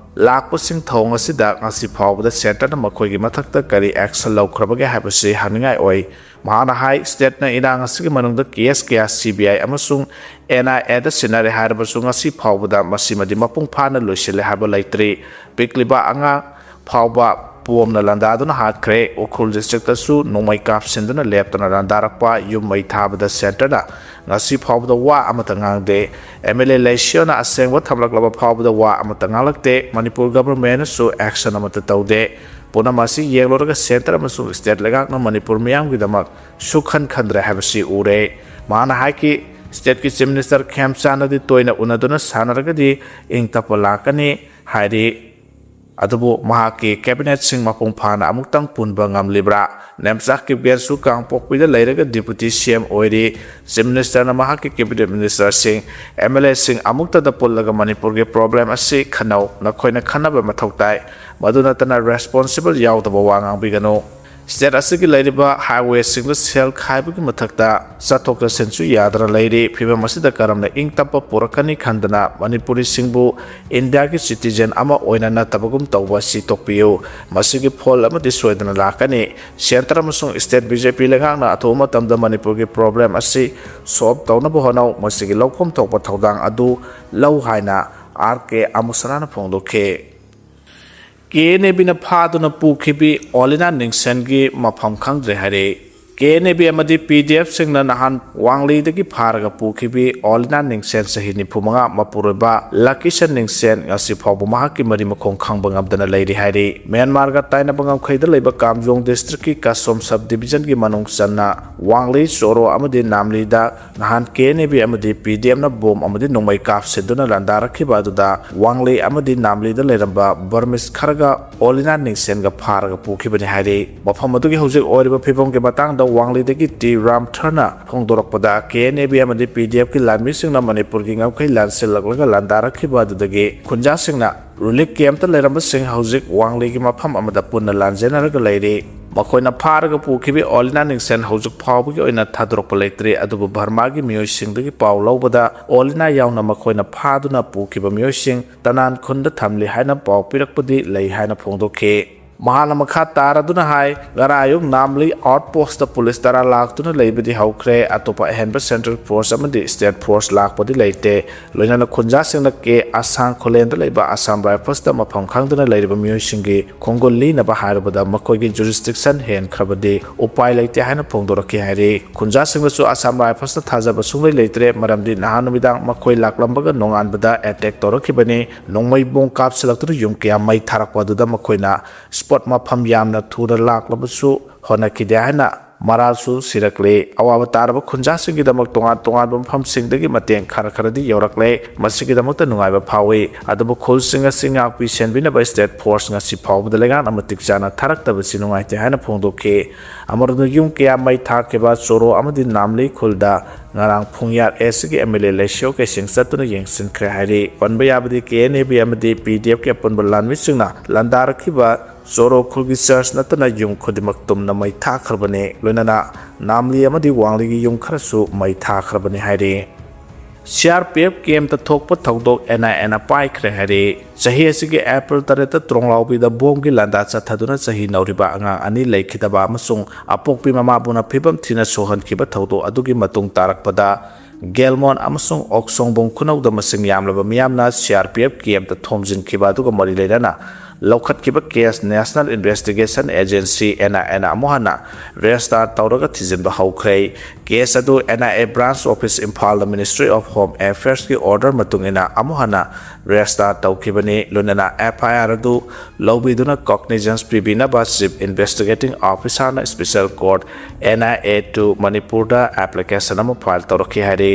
ꯂꯥꯛꯄꯁꯤꯡ ꯊꯧꯑꯣꯡ ꯑꯁꯤꯗ ꯉꯁꯤ ꯐꯥꯎꯕꯗ ꯁꯦꯟꯇꯔꯅ ꯃꯈꯣꯏꯒꯤ ꯃꯊꯛꯇ ꯀꯔꯤ action ꯂꯧꯈ꯭ꯔꯕꯒꯦ ꯍꯥꯏꯕꯁꯤ ꯍꯪꯅꯤꯡꯉꯥꯏ ꯑꯣꯏ꯫ ꯃꯍꯥꯛꯅ ꯍꯥꯏ, ꯁ꯭ꯇꯦꯠꯅ ꯏꯔꯥꯡ ꯑꯁꯤꯒꯤ ꯃꯅꯨꯡꯗ ꯀꯦꯁ ꯀꯌꯥ ꯁꯤ ꯕꯤ ꯑꯥꯏ ꯑꯃꯁꯨꯡ ꯑꯦꯟ ꯑꯥꯏ ꯑꯦꯗ ꯁꯤꯟꯅꯔꯦ ꯍꯥꯏꯔꯕꯁꯨ ꯉꯁꯤ ꯐꯥꯎꯕꯗ ꯃꯁꯤꯃꯗꯤ ꯃꯄꯨꯡ ꯐꯥꯅ ꯂꯣꯏꯁꯤꯜꯂꯦ ꯍꯥꯏꯕ ꯂꯩꯇ꯭ꯔꯤ꯫ ꯄꯤꯛꯂꯤꯕ ꯑꯉꯥꯡ ꯐꯥꯎꯕ ꯄꯣꯝꯅ ꯂꯥꯟꯗꯥꯗꯨꯅ ꯍꯥꯠꯈ꯭ꯔꯦ꯫ ꯎꯈ꯭ꯔꯨꯜ ꯗꯤꯁꯇ꯭ꯔꯤꯛꯇꯁꯨ ꯅꯣꯡꯃꯩ ꯀꯥꯞꯁꯤꯟꯗꯨꯅ ꯂꯦꯞꯇꯅ ꯂꯥꯟꯗꯥꯔꯛꯄ, ꯌꯨꯝ ꯃꯩ ꯊꯥꯕꯗ ꯁꯦꯟꯇꯔꯅ ꯉꯁꯤ ꯐꯥꯎꯕꯗ ꯋꯥ ꯑꯃꯠꯇ ꯉꯥꯡꯗꯦ꯫ ꯑꯦꯝ ꯑꯦꯜ ꯑꯦ ꯂꯩꯁꯤꯌꯣꯅ ꯑꯁꯦꯡꯕ ꯊꯝꯂꯛꯂꯕ ꯐꯥꯎꯕꯗ ꯋꯥ ꯑꯃꯠꯇ ꯉꯥꯡꯂꯛꯇꯦ꯫ ꯃꯅꯤꯄꯨꯔ ꯒꯚꯔꯟꯃꯦꯟꯠꯅꯁꯨ action ꯑꯃꯠꯇ ꯇꯧꯗꯦ꯫ ꯄꯨꯝꯅꯃꯛ ꯑꯁꯤ ꯌꯦꯡꯂꯨꯔꯒ ꯁꯦꯟꯇꯔ ꯑꯃꯁꯨꯡ ꯁ꯭ꯇꯦꯠ ꯂꯩꯉꯥꯛꯅ ꯃꯅꯤꯄꯨꯔ ꯃꯤꯌꯥꯝꯒꯤꯗꯃꯛ ꯁꯨꯛꯈꯟ ꯈꯟꯗ꯭ꯔꯦ ꯍꯥꯏꯕꯁꯤ ꯎꯔꯦ꯫ ꯃꯍꯥꯛꯅ ꯍꯥꯏꯈꯤ, ꯁ꯭ꯇꯦꯠꯀꯤ ꯆꯤꯐ ꯃꯤꯅꯤꯁꯇꯔ ꯈꯦꯝꯆꯥꯟꯗꯗꯤ ꯇꯣꯏꯅ ꯎꯅꯗꯨꯅ ꯁꯥꯟꯅꯔꯒꯗꯤ ꯏꯪ ꯇꯞꯄ ꯂꯥꯛꯀꯅꯤ ꯍꯥꯏꯔꯤ꯫ ꯑꯗꯨꯕꯨ ꯃꯍꯥꯛꯀꯤ ꯀꯦꯕꯤꯅꯦꯠꯁꯤꯡ ꯃꯄꯨꯡ ꯐꯥꯅ ꯑꯃꯨꯛꯇꯪ ꯄꯨꯟꯕ ꯉꯝꯂꯤꯕ꯭ꯔꯥ? ꯅꯦꯝꯆꯥ ꯀꯤꯞꯒꯦꯟꯁꯨ ꯀꯥꯡꯄꯣꯛꯄꯤꯗ ꯂꯩꯔꯒ ꯗꯤꯄꯨꯇꯤ ꯁꯤ ꯑꯦꯝ ꯑꯣꯏꯔꯤ꯫ ꯆꯤꯐ ꯃꯤꯅꯤꯁꯇꯔꯅ ꯃꯍꯥꯛꯀꯤ ꯀꯦꯕꯤꯅꯦꯠ ꯃꯤꯅꯤꯁꯇꯔꯁꯤꯡ, ꯑꯦꯝ ꯑꯦꯜ ꯑꯦꯁꯤꯡ ꯑꯃꯨꯛꯇꯗ ꯄꯨꯜꯂꯒ ꯃꯅꯤꯄꯨꯔꯒꯤ ꯄ꯭ꯔꯣꯕ꯭ꯂꯦꯝ ꯑꯁꯤ ꯈꯟꯅꯧ, ꯅꯈꯣꯏꯅ ꯈꯟꯅꯕ ꯃꯊꯧ ꯇꯥꯏ꯫ ꯃꯗꯨ ꯅꯠꯇꯅ ꯔꯦꯁꯄꯣꯟꯁꯤꯕꯜ ꯌꯥꯎꯗꯕ ꯋꯥ ꯉꯥꯡꯕꯤꯒꯅꯨ꯫ ꯁ꯭ꯇꯦꯠ ꯑꯁꯤꯒꯤ ꯂꯩꯔꯤꯕ ꯍꯥꯏꯋꯦꯁꯤꯡꯗ ꯁꯦꯜ ꯈꯥꯏꯕꯒꯤ ꯃꯊꯛꯇ ꯆꯠꯊꯣꯛ ꯆꯠꯁꯤꯟꯁꯨ ꯌꯥꯗꯅ ꯂꯩꯔꯤ꯫ ꯐꯤꯕꯝ ꯑꯁꯤꯗ ꯀꯔꯝꯅ ꯏꯪ ꯇꯞꯄ ꯄꯨꯔꯛꯀꯅꯤ ꯈꯟꯗꯅ ꯃꯅꯤꯄꯨꯔꯤꯁꯤꯡꯕꯨ ꯏꯟꯗꯤꯌꯥꯒꯤ ꯁꯤꯇꯤꯖꯦꯟ ꯑꯃ ꯑꯣꯏꯅ ꯅꯠꯇꯕꯒꯨꯝ ꯇꯧꯕ ꯑꯁꯤ ꯇꯣꯛꯄꯤꯌꯨ꯫ ꯃꯁꯤꯒꯤ ꯐꯣꯜ ꯑꯃꯗꯤ ꯁꯣꯏꯗꯅ ꯂꯥꯛꯀꯅꯤ꯫ ꯁꯦꯟꯇꯔ ꯑꯃꯁꯨꯡ ꯁ꯭ꯇꯦꯠ ꯕꯤ ꯖꯦ ꯄꯤ ꯂꯩꯉꯥꯛꯅ ꯑꯊꯨꯕ ꯃꯇꯝꯗ ꯃꯅꯤꯄꯨꯔꯒꯤ ꯄ꯭ꯔꯣꯕ꯭ꯂꯦꯝ ꯑꯁꯤ ꯁꯣꯜꯕ ꯇꯧꯅꯕ ꯍꯣꯠꯅꯧ꯫ ꯃꯁꯤꯒꯤ ꯂꯧꯐꯝ ꯊꯣꯛꯄ ꯊꯧꯗꯥꯡ ꯑꯗꯨ ꯂꯧ ꯍꯥꯏꯅ ꯑꯥꯔ ꯀꯦ ꯑꯃꯨꯁꯅꯥꯅ ꯐꯣꯡꯗꯣꯛꯈꯤ꯫ ꯀꯦ ꯑꯦꯟ ꯑꯦ ꯕꯤꯅ ꯐꯥꯗꯨꯅ ꯄꯨꯈꯤꯕꯤ ꯑꯣꯂꯤꯅꯥ ꯅꯤꯡꯁꯦꯟꯒꯤ ꯃꯐꯝ ꯈꯪꯗ꯭ꯔꯦ ꯍꯥꯏꯔꯦ꯫ ꯀꯦ ꯑꯦꯟ ꯑꯦ ꯕꯤ ꯑꯃꯗꯤ ꯄꯤ ꯗꯤ ꯑꯦꯐꯁꯤꯡꯅ ꯅꯍꯥꯟ ꯋꯥꯡꯂꯤꯗꯒꯤ ꯐꯥꯔꯒ ꯄꯨꯈꯤꯕꯤ ꯑꯣꯂꯤꯅꯥ ꯅꯤꯡꯁꯦꯟ, ꯆꯍꯤ ꯅꯤꯐꯨ ꯃꯉꯥ, ꯃꯄꯨꯔꯣꯏꯕ ꯂꯀꯤꯁꯟ ꯅꯤꯡꯁꯦꯟ ꯉꯁꯤ ꯐꯥꯎꯕ ꯃꯍꯥꯛꯀꯤ ꯃꯔꯤ ꯃꯈꯣꯡ ꯈꯪꯕ ꯉꯝꯗꯅ ꯂꯩꯔꯤ ꯍꯥꯏꯔꯤ꯫ ꯃ꯭ꯌꯥꯟꯃꯥꯔꯒ ꯇꯥꯏꯅꯕ ꯉꯝꯈꯩꯗ ꯂꯩꯕ ꯀꯥꯝꯖꯣꯡ ꯗꯤꯁꯇ꯭ꯔꯤꯛꯀꯤ ꯀꯥꯁꯣꯝ ꯁꯕ ꯗꯤꯕꯤꯖꯟꯒꯤ ꯃꯅꯨꯡ ꯆꯟꯅ ꯋꯥꯡꯂꯤ, ꯆꯣꯔꯣ ꯑꯃꯗꯤ ꯅꯥꯝꯂꯤꯗ ꯅꯍꯥꯟ ꯀꯦ ꯑꯦꯟ ꯑꯦ ꯕꯤ ꯑꯃꯗꯤ ꯄꯤ ꯗꯤ ꯑꯦꯐꯅ ꯕꯣꯝ ꯑꯃꯗꯤ ꯅꯣꯡꯃꯩ ꯀꯥꯞꯁꯤꯟꯗꯨꯅ ꯂꯥꯟꯗꯥꯔꯛꯈꯤꯕ ꯑꯗꯨꯗ ꯋꯥꯡꯂꯤ ꯑꯃꯗꯤ ꯅꯥꯝꯂꯤꯗ ꯂꯩꯔꯝꯕ ꯕꯔꯃꯤꯁ ꯈꯔꯒ ꯑꯣꯂꯤꯅꯥ ꯅꯤꯡꯁꯦꯟꯒ ꯐꯥꯔꯒ ꯄꯨꯈꯤꯕꯅꯤ ꯍꯥꯏꯔꯤ꯫ ꯃꯐꯝ ꯑꯗꯨꯒꯤ ꯍꯧꯖꯤꯛ ꯑꯣꯏꯔꯤꯕ ꯐꯤꯕꯝꯒꯤ ꯃꯇꯥꯡꯗ ꯋꯥꯡꯂꯤꯗꯒꯤ ꯇꯤ ꯔꯥꯝꯊꯔꯅ ꯐꯣꯡꯗꯣꯔꯛꯄꯗ, ꯀꯦ ꯑꯦꯟ ꯑꯦ ꯕꯤ ꯑꯃꯗꯤ ꯄꯤ ꯗꯤ ꯑꯦꯐꯀꯤ ꯂꯥꯟꯃꯤꯁꯤꯡꯅ ꯃꯅꯤꯄꯨꯔꯒꯤ ꯉꯝꯈꯩ ꯂꯥꯟꯁꯤꯜꯂꯛꯂꯒ ꯂꯥꯟꯗꯥꯔꯛꯈꯤꯕ ꯑꯗꯨꯗꯒꯤ ꯈꯨꯟꯖꯥꯁꯤꯡꯅ ꯔꯤꯂꯤꯐ ꯀꯦꯝꯞꯇ ꯂꯩꯔꯝꯕꯁꯤꯡ ꯍꯧꯖꯤꯛ ꯋꯥꯡꯂꯤꯒꯤ ꯃꯐꯝ ꯑꯃꯗ ꯄꯨꯟꯅ ꯂꯥꯟꯖꯦꯟꯅꯔꯒ ꯂꯩꯔꯤ꯫ ꯃꯈꯣꯏꯅ ꯐꯥꯔꯒ ꯄꯨꯈꯤꯕ ꯑꯣꯂꯤꯅꯥ ꯅꯤꯡꯁꯦꯟ ꯍꯧꯖꯤꯛ ꯐꯥꯎꯕꯒꯤ ꯑꯣꯏꯅ ꯊꯥꯗꯣꯔꯛꯄ ꯂꯩꯇ꯭ꯔꯤ, ꯑꯗꯨꯕꯨ ꯕꯔꯃꯥꯒꯤ ꯃꯤꯑꯣꯏꯁꯤꯡꯗꯒꯤ ꯄꯥꯎ ꯂꯧꯕꯗ ꯑꯣꯂꯤꯅꯥ ꯌꯥꯎꯅ ꯃꯈꯣꯏꯅ ꯐꯥꯗꯨꯅ ꯄꯨꯈꯤꯕ ꯃꯤꯑꯣꯏꯁꯤꯡ ꯇꯅꯥꯟ ꯈꯨꯟꯗ ꯊꯝꯂꯤ ꯍꯥꯏꯅ ꯄꯥꯎ ꯄꯤꯔꯛꯄꯗꯤ ꯂꯩ ꯍꯥꯏꯅ ꯐꯣꯡꯗꯣꯛꯈꯤ꯫ ꯃꯍꯥꯛꯅ ꯃꯈꯥ ꯇꯥꯔꯗꯨꯅ ꯍꯥꯏ, ꯉꯔꯥꯡ ꯑꯌꯨꯛ ꯅꯥꯝꯂꯤ ꯑꯥꯎꯠ ꯄꯣꯁꯇ ꯄꯨꯂꯤꯁ ꯇꯔꯥ ꯂꯥꯛꯇꯨꯅ ꯂꯩꯕꯗꯤ ꯍꯧꯈ꯭ꯔꯦ꯫ ꯑꯇꯣꯞꯄ ꯑꯍꯦꯟꯕ ꯁꯦꯟꯇ꯭ꯔꯦꯜ ꯐꯣꯔꯁ ꯑꯃꯗꯤ ꯁ꯭ꯇꯦꯠ ꯐꯣꯔꯁ ꯂꯥꯛꯄꯗꯤ ꯂꯩꯇꯦ꯫ ꯂꯣꯏꯅꯅ ꯈꯨꯟꯖꯥꯁꯤꯡꯅ ꯀꯦ ꯑꯁꯥꯡ ꯈꯨꯂꯦꯟꯗ ꯂꯩꯕ ꯑꯁꯥꯝ ꯔꯥꯏꯐꯜꯁꯇ ꯃꯐꯝ ꯈꯪꯗꯅ ꯂꯩꯔꯤꯕ ꯃꯤꯑꯣꯏꯁꯤꯡꯒꯤ ꯈꯣꯡꯒꯨꯜ ꯂꯤꯅꯕ ꯍꯥꯏꯔꯕꯗ ꯃꯈꯣꯏꯒꯤ ꯖꯨꯔꯤꯁꯗꯤꯛꯁꯟ ꯍꯦꯟꯈ꯭ꯔꯕꯗꯤ ꯎꯄꯥꯏ ꯂꯩꯇꯦ ꯍꯥꯏꯅ ꯐꯣꯡꯗꯣꯔꯛꯈꯤ ꯍꯥꯏꯔꯤ꯫ ꯈꯨꯟꯖꯥꯁꯤꯡꯅꯁꯨ ꯑꯁꯥꯝ ꯔꯥꯏꯐꯜꯁꯇ ꯊꯥꯖꯕ ꯁꯨꯡꯂꯩ ꯂꯩꯇ꯭ꯔꯦ, ꯃꯔꯝꯗꯤ ꯅꯍꯥꯟ ꯅꯨꯃꯤꯗꯥꯡ ꯃꯈꯣꯏ ꯂꯥꯛꯂꯝꯕꯒ ꯅꯣꯡꯉꯥꯟꯕꯗ ꯑꯦꯇꯦꯛ ꯇꯧꯔꯛꯈꯤꯕꯅꯤ꯫ ꯅꯣꯡꯃꯩ ꯕꯣꯝ ꯀꯥꯞꯁꯤꯜꯂꯛꯇꯨꯅ ꯌꯨꯝ ꯀꯌꯥ ꯃꯩ ꯊꯥꯔꯛꯄ ꯑꯗꯨꯗ ꯃꯈꯣꯏꯅ ꯁ꯭ꯄꯣꯠ ꯃꯐꯝ ꯌꯥꯝꯅ ꯊꯨꯅ ꯂꯥꯛꯂꯕꯁꯨ ꯍꯣꯠꯅꯈꯤꯗꯦ ꯍꯥꯏꯅ ꯃꯔꯥꯜꯁꯨ ꯁꯤꯔꯛꯂꯦ꯫ ꯑꯋꯥꯕ ꯇꯥꯔꯕ ꯈꯨꯟꯖꯥꯁꯤꯡꯒꯤꯗꯃꯛ ꯇꯣꯉꯥꯟ ꯇꯣꯉꯥꯟꯕ ꯃꯐꯝꯁꯤꯡꯗꯒꯤ ꯃꯇꯦꯡ ꯈꯔ ꯈꯔꯗꯤ ꯌꯧꯔꯛꯂꯦ꯫ ꯃꯁꯤꯒꯤꯗꯃꯛꯇ ꯅꯨꯡꯉꯥꯏꯕ ꯐꯥꯎꯏ꯫ ꯑꯗꯨꯕꯨ ꯈꯨꯜꯁꯤꯡ ꯑꯁꯤ ꯉꯥꯛꯄꯤ ꯁꯦꯟꯕꯤꯅꯕ ꯁ꯭ꯇꯦꯠ ꯐꯣꯔꯁ ꯉꯁꯤ ꯐꯥꯎꯕꯗ ꯂꯩꯉꯥꯛꯅ ꯃꯇꯤꯛ ꯆꯥꯅ ꯊꯥꯔꯛꯇꯕꯁꯤ ꯅꯨꯡꯉꯥꯏꯇꯦ ꯍꯥꯏꯅ ꯐꯣꯡꯗꯣꯛꯈꯤ꯫ ꯑꯃꯔꯣꯝꯗ ꯌꯨꯝ ꯀꯌꯥ ꯃꯩ ꯊꯥꯈꯤꯕ ꯆꯣꯔꯣ ꯑꯃꯗꯤ ꯅꯥꯝꯂꯤ ꯈꯨꯜꯗ ꯉꯔꯥꯡ ꯐꯨꯡꯌꯥꯔ ꯑꯦꯁꯀꯤ ꯑꯦꯝ ꯑꯦꯜ ꯑꯦ ꯂꯩꯁꯤꯌꯣ ꯀꯩꯁꯦꯡ ꯆꯠꯇꯨꯅ ꯌꯦꯡꯁꯤꯟꯈ꯭ꯔꯦ ꯍꯥꯏꯔꯤ꯫ ꯄꯟꯕ ꯌꯥꯕꯗꯤ ꯀꯦ ꯑꯦꯟ ꯑꯦ ꯕꯤ ꯑꯃꯗꯤ ꯄꯤ ꯗꯤ ꯑꯦꯐꯀꯤ ꯑꯄꯨꯟꯕ ꯂꯥꯟꯃꯤꯁꯤꯡꯅ ꯂꯥꯟꯗꯥꯔꯛꯈꯤꯕ ꯆꯣꯔꯣ ꯈꯨꯜꯒꯤ ꯆꯔꯆ ꯅꯠꯇꯅ ꯌꯨꯝ ꯈꯨꯗꯤꯡꯃꯛ ꯇꯨꯝꯅ ꯃꯩ ꯊꯥꯈ꯭ꯔꯕꯅꯤ꯫ ꯂꯣꯏꯅꯅ ꯅꯥꯝꯂꯤ ꯑꯃꯗꯤ ꯋꯥꯡꯂꯤꯒꯤ ꯌꯨꯝ ꯈꯔꯁꯨ ꯃꯩ ꯊꯥꯈ꯭ꯔꯕꯅꯤ ꯍꯥꯏꯔꯤ꯫ ꯁꯤ ꯑꯥꯔ ꯄꯤ ꯑꯦꯐ ꯀꯦꯝꯞꯇ ꯊꯣꯛꯄ ꯊꯧꯗꯣꯛ ꯑꯦꯟ ꯑꯥꯏ ꯑꯦꯅ ꯄꯥꯏꯈ꯭ꯔꯦ ꯍꯥꯏꯔꯤ꯫ ꯆꯍꯤ ꯑꯁꯤꯒꯤ ꯑꯦꯄ꯭ꯔꯤꯜ ꯇꯔꯦꯠꯇ ꯇ꯭ꯔꯣꯡꯂꯥꯎꯕꯤꯗ ꯕꯣꯝꯒꯤ ꯂꯥꯟꯗꯥ ꯆꯠꯊꯗꯨꯅ ꯆꯍꯤ ꯅꯧꯔꯤꯕ ꯑꯉꯥꯡ ꯑꯅꯤ ꯂꯩꯈꯤꯗꯕ ꯑꯃꯁꯨꯡ ꯑꯄꯣꯛꯄꯤ ꯃꯃꯥꯕꯨꯅ ꯐꯤꯕꯝ ꯊꯤꯅ ꯁꯣꯛꯍꯟꯈꯤꯕ ꯊꯧꯗꯣꯛ ꯑꯗꯨꯒꯤ ꯃꯇꯨꯡ ꯇꯥꯔꯛꯄꯗ ꯒꯦꯜꯃꯣꯟ ꯑꯃꯁꯨꯡ ꯑꯣꯛꯁꯣꯡꯕꯨꯡ ꯈꯨꯅꯧꯗ ꯃꯁꯤꯡ ꯌꯥꯝꯂꯕ ꯃꯤꯌꯥꯝꯅ ꯁꯤ ꯑꯥꯔ ꯄꯤ ꯑꯦꯐ ꯀꯦꯝꯞꯇ ꯊꯣꯝꯖꯤꯟꯈꯤꯕ ꯑꯗꯨꯒ ꯃꯔꯤ ꯂꯩꯅꯅ ꯂꯧꯈꯠꯈꯤꯕ case National Investigation Agency, NIA, ꯅ ꯑꯃꯨꯛ ꯍꯟꯅ register ꯇꯧꯔꯒ ꯊꯤꯖꯤꯟꯕ ꯍꯧꯈ꯭ꯔꯦ꯫ ꯀꯦꯁ ꯑꯗꯨ NIA branch office ꯏꯝꯐꯥꯜꯗ Ministry of Home Affairs ꯀꯤ order ꯃꯇꯨꯡ ꯏꯟꯅ ꯑꯃꯨꯛ ꯍꯟꯅ register ꯇꯧꯈꯤꯕꯅꯤ꯫ ꯂꯣꯏꯅꯅ FIR ꯑꯗꯨ ꯂꯧꯕꯤꯗꯨꯅ cognizance ꯄꯤꯕꯤꯅꯕ Chief Investigating Officer ꯅ Special Court, NIA to ꯃꯅꯤꯄꯨꯔꯗ application ꯑꯃ file ꯇꯧꯔꯛꯈꯤ ꯍꯥꯏꯔꯤ꯫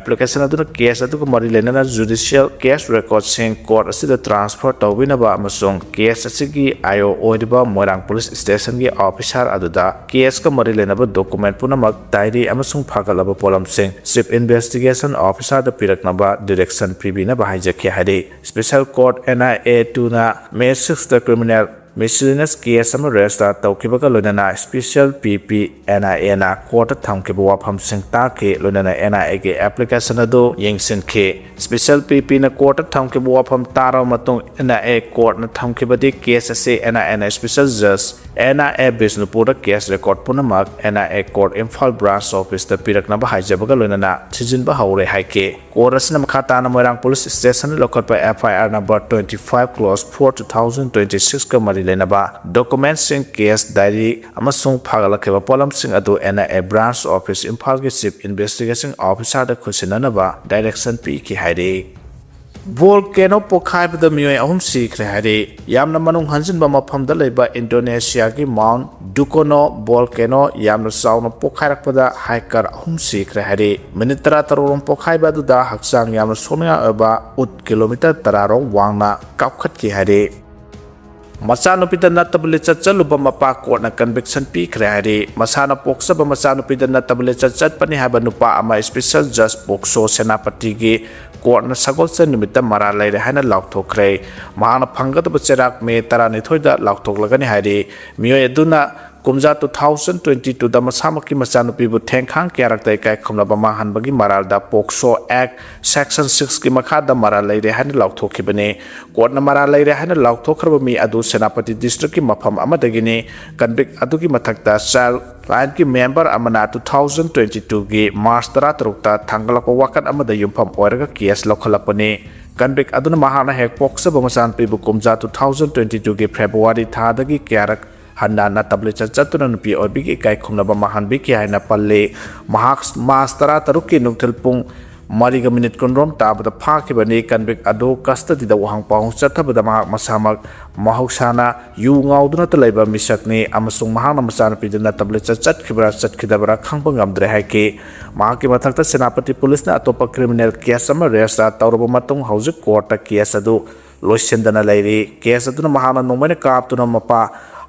Application ꯑꯗꯨꯅ ꯀꯦꯁ ꯑꯗꯨꯒ ꯃꯔꯤ ꯂꯩꯅꯅ judicial case record ꯁꯤꯡ court ꯑꯁꯤꯗ transfer ꯇꯧꯕꯤꯅꯕ ꯑꯃꯁꯨꯡ ꯀꯦꯁ ꯑꯁꯤꯒꯤ IO ꯑꯣꯏꯔꯤꯕ ꯃꯣꯏꯔꯥꯡ police station ꯒꯤ officer ꯑꯗꯨꯗ ꯀꯦꯁꯀ ꯃꯔꯤ ꯂꯩꯅꯕ document ꯄꯨꯝꯅꯃꯛ, diary ꯑꯃꯁꯨꯡ ꯐꯥꯒꯠꯂꯕ ꯄꯣꯠꯂꯝꯁꯤꯡ Chief Investigation Officer ꯗ ꯄꯤꯔꯛꯅꯕ direction ꯄꯤꯕꯤꯅꯕ ꯍꯥꯏꯖꯈꯤ ꯍꯥꯏꯔꯤ꯫ Special Court, NIA two ꯅ May six ꯇ criminal miscellaneous case ꯑꯃ register ꯇꯧꯈꯤꯕꯒ ꯂꯣꯏꯅꯅ Special PP, NIA ꯅ court ꯇ ꯊꯝꯈꯤꯕ ꯋꯥꯐꯝꯁꯤꯡ ꯇꯥꯈꯤ꯫ ꯂꯣꯏꯅꯅ NIA ꯒꯤ application ꯑꯗꯨ ꯌꯦꯡꯁꯤꯟꯈꯤ꯫ Special PP ꯅ court ꯇ ꯊꯝꯈꯤꯕ ꯋꯥꯐꯝ ꯇꯥꯔꯕ ꯃꯇꯨꯡ, NIA court ꯅ ꯊꯝꯈꯤꯕꯗꯤ case ꯑꯁꯤ NIA ꯅ Special Judge, NIA ꯕꯤꯁꯅꯨꯄꯨꯔꯗ case record ꯄꯨꯝꯅꯃꯛ NIA court Imphal branch office ꯇ ꯄꯤꯔꯛꯅꯕ ꯍꯥꯏꯖꯕꯒ ꯂꯣꯏꯅꯅ ꯊꯤꯖꯤꯟꯕ ꯍꯧꯔꯦ ꯍꯥꯏꯈꯤ꯫ Court ꯑꯁꯤꯅ ꯃꯈꯥ ꯇꯥꯅ ꯃꯣꯏꯔꯥꯡ police station ꯗ ꯂꯧꯈꯠꯄ FIR number twenty five clause four two thousand twenty six ꯀ ꯃꯔꯤ ꯂꯩꯅꯕ document ꯁꯤꯡ, case diary ꯑꯃꯁꯨꯡ ꯐꯥꯒꯠꯂꯛꯈꯤꯕ ꯄꯣꯠꯂꯝꯁꯤꯡ ꯑꯗꯨ NIA branch office ꯏꯝꯐꯥꯜꯒꯤ Chief Investigating Officer ꯗ ꯈꯨꯠꯁꯤꯟꯅꯅꯕ direction ꯄꯤꯈꯤ ꯍꯥꯏꯔꯤ꯫ Volcano ꯄꯣꯈꯥꯏꯕꯗ ꯃꯤꯑꯣꯏ ꯑꯍꯨꯝ ꯁꯤꯈ꯭ꯔꯦ ꯍꯥꯏꯔꯤ꯫ ꯌꯥꯝꯅ ꯃꯅꯨꯡ ꯍꯟꯖꯤꯟꯕ ꯃꯐꯝꯗ ꯂꯩꯕ ꯏꯟꯗꯣꯅꯦꯁꯤꯌꯥꯒꯤ Mount Dukono volcano ꯌꯥꯝꯅ ꯆꯥꯎꯅ ꯄꯣꯈꯥꯏꯔꯛꯄꯗ hiker ꯑꯍꯨꯝ ꯁꯤꯈ꯭ꯔꯦ ꯍꯥꯏꯔꯤ꯫ Minute ꯇꯔꯥ ꯇꯔꯨꯛ ꯔꯣꯝ ꯄꯣꯈꯥꯏꯕ ꯑꯗꯨꯗ ꯍꯛꯆꯥꯡ ꯌꯥꯝꯅ ꯁꯣꯛꯅꯤꯡꯉꯥꯏ ꯑꯣꯏꯕ ꯎꯠ kilometre ꯇꯔꯥ ꯔꯣꯝ ꯋꯥꯡꯅ ꯀꯥꯞꯈꯠꯈꯤ ꯍꯥꯏꯔꯤ꯫ ꯃꯆꯥꯅꯨꯄꯤꯗ ꯅꯠꯇꯕ ꯂꯤꯆꯠ ꯆꯠꯂꯨꯕ ꯃꯄꯥ court ꯅ conviction ꯄꯤꯈ꯭ꯔꯦ ꯍꯥꯏꯔꯤ꯫ ꯃꯁꯥꯅ ꯄꯣꯛꯆꯕ ꯃꯆꯥꯅꯨꯄꯤꯗ ꯅꯠꯇꯕ ꯂꯤꯆꯠ ꯆꯠꯄꯅꯤ ꯍꯥꯏꯕ ꯅꯨꯄꯥ ꯑꯃ Special Judge POCSO ꯁꯦꯅꯥꯄꯇꯤꯒꯤ court ꯅ ꯁꯒꯣꯜꯁꯦꯟ ꯅꯨꯃꯤꯠꯇ ꯃꯔꯥꯜ ꯂꯩꯔꯦ ꯍꯥꯏꯅ ꯂꯥꯎꯊꯣꯛꯈ꯭ꯔꯦ꯫ ꯃꯍꯥꯛꯅ ꯐꯪꯒꯗꯕ ꯆꯩꯔꯥꯛ May ꯇꯔꯥꯅꯤꯊꯣꯏꯗ ꯂꯥꯎꯊꯣꯛꯂꯒꯅꯤ ꯍꯥꯏꯔꯤ꯫ ꯃꯤꯑꯣꯏ ꯑꯗꯨꯅ ꯀꯨꯝꯖꯥ two thousand twenty two ꯗ ꯃꯁꯥꯃꯛꯀꯤ ꯃꯆꯥꯅꯨꯄꯤꯕꯨ ꯊꯦꯡꯈꯥꯡ ꯀꯌꯥꯔꯛꯇ ꯏꯀꯥꯏ ꯈꯨꯝꯅꯕ ꯃꯥꯡꯍꯟꯕꯒꯤ ꯃꯔꯥꯜꯗ POCSO Act Section six ꯀꯤ ꯃꯈꯥꯗ ꯃꯔꯥꯜ ꯂꯩꯔꯦ ꯍꯥꯏꯅ ꯂꯥꯎꯊꯣꯛꯈꯤꯕꯅꯤ꯫ Court ꯅ ꯃꯔꯥꯜ ꯂꯩꯔꯦ ꯍꯥꯏꯅ ꯂꯥꯎꯊꯣꯛꯈ꯭ꯔꯕ ꯃꯤ ꯑꯗꯨ ꯁꯦꯅꯥꯄꯇꯤ district ꯀꯤ ꯃꯐꯝ ꯑꯃꯗꯒꯤꯅꯤ꯫ Convict ꯑꯗꯨꯒꯤ ꯃꯊꯛꯇ Child Line ꯒꯤ member ꯑꯃꯅ two thousand twenty two ꯒꯤ March ꯇꯔꯥꯇꯔꯨꯛꯇ ꯊꯥꯡꯒꯠꯂꯛꯄ ꯋꯥꯀꯠ ꯑꯃꯗ ꯌꯨꯝꯐꯝ ꯑꯣꯏꯔꯒ case ꯂꯧꯈꯠꯂꯛꯄꯅꯤ꯫ Convict ꯑꯗꯨꯅ ꯃꯍꯥꯛꯅ ꯍꯦꯛ ꯄꯣꯛꯆꯕ ꯃꯆꯥꯅꯨꯄꯤꯕꯨ ꯀꯨꯝꯖꯥ two thousand twenty two ꯒꯤ February ꯊꯥꯗꯒꯤ ꯀꯌꯥꯔꯛ ꯍꯟꯅ ꯍꯟꯅ ꯇꯕ꯭ꯂꯦꯠ ꯆꯠ ꯆꯠꯇꯨꯅ ꯅꯨꯄꯤ ꯑꯣꯏꯕꯤꯒꯤ ꯏꯀꯥꯏ ꯈꯨꯝꯅꯕ ꯃꯥꯡꯍꯟꯕꯤꯈꯤ ꯍꯥꯏꯅ ꯄꯜꯂꯤ꯫ ꯃꯍꯥꯛ March ꯇꯔꯥꯇꯔꯨꯛꯀꯤ ꯅꯨꯡꯊꯤꯜ ꯄꯨꯡ ꯃꯔꯤꯒ ꯃꯤꯅꯤꯠ ꯀꯨꯟꯔꯣꯝ ꯇꯥꯕꯗ ꯐꯥꯈꯤꯕꯅꯤ꯫ Convict ꯑꯗꯨ custody ꯗ ꯋꯥꯍꯪ ꯄꯥꯎꯍꯪ ꯆꯠꯊꯕꯗ ꯃꯍꯥꯛ ꯃꯁꯥꯃꯛ ꯃꯍꯧꯁꯥꯅ ꯌꯨ ꯉꯥꯎꯗꯨꯅꯇ ꯂꯩꯕ ꯃꯤꯁꯛꯅꯤ ꯑꯃꯁꯨꯡ ꯃꯍꯥꯛꯅ ꯃꯆꯥꯅꯨꯄꯤꯗꯨꯅ ꯇꯕ꯭ꯂꯦꯠ ꯆꯠ ꯆꯠꯈꯤꯕ꯭ꯔꯥ ꯆꯠꯈꯤꯗꯕ꯭ꯔꯥ ꯈꯪꯕ ꯉꯝꯗ꯭ꯔꯦ ꯍꯥꯏꯈꯤ꯫ ꯃꯍꯥꯛꯀꯤ ꯃꯊꯛꯇ ꯁꯦꯅꯥꯄꯇꯤ ꯄꯨꯂꯤꯁꯅ ꯑꯇꯣꯞꯄ criminal case ꯑꯃ register ꯇꯧꯔꯕ ꯃꯇꯨꯡ ꯍꯧꯖꯤꯛ court ꯇ case ꯑꯗꯨ ꯂꯣꯏꯁꯤꯟꯗꯅ ꯂꯩꯔꯤ꯫ Case ꯑꯗꯨꯅ ꯃꯍꯥꯛꯅ ꯅꯣꯡꯃꯩꯅ ꯀꯥꯞꯇꯨꯅ ꯃꯄꯥ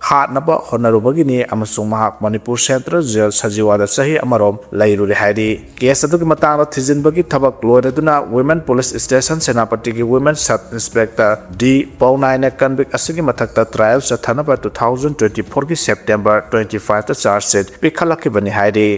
ꯍꯥꯠꯅꯕ ꯍꯣꯠꯅꯔꯨꯕꯒꯤꯅꯤ ꯑꯃꯁꯨꯡ ꯃꯍꯥꯛ ꯃꯅꯤꯄꯨꯔ Central Jail ꯁꯖꯤꯋꯥꯗ ꯆꯍꯤ ꯑꯃꯔꯣꯝ ꯂꯩꯔꯨꯔꯦ ꯍꯥꯏꯔꯤ꯫ Case ꯑꯗꯨꯒꯤ ꯃꯇꯥꯡꯗ ꯊꯤꯖꯤꯟꯕꯒꯤ ꯊꯕꯛ ꯂꯣꯏꯔꯗꯨꯅ Women Police Station ꯁꯦꯅꯥꯄꯇꯤꯒꯤ Women Sub Inspector ꯗꯤ ꯄꯧꯅꯥꯏꯅ convict ꯑꯁꯤꯒꯤ ꯃꯊꯛꯇ trial ꯆꯠꯊꯅꯕ two thousand twenty four ꯒꯤ September twenty five ꯇ charge sheet ꯄꯤꯈꯠꯂꯛꯈꯤꯕꯅꯤ ꯍꯥꯏꯔꯤ꯫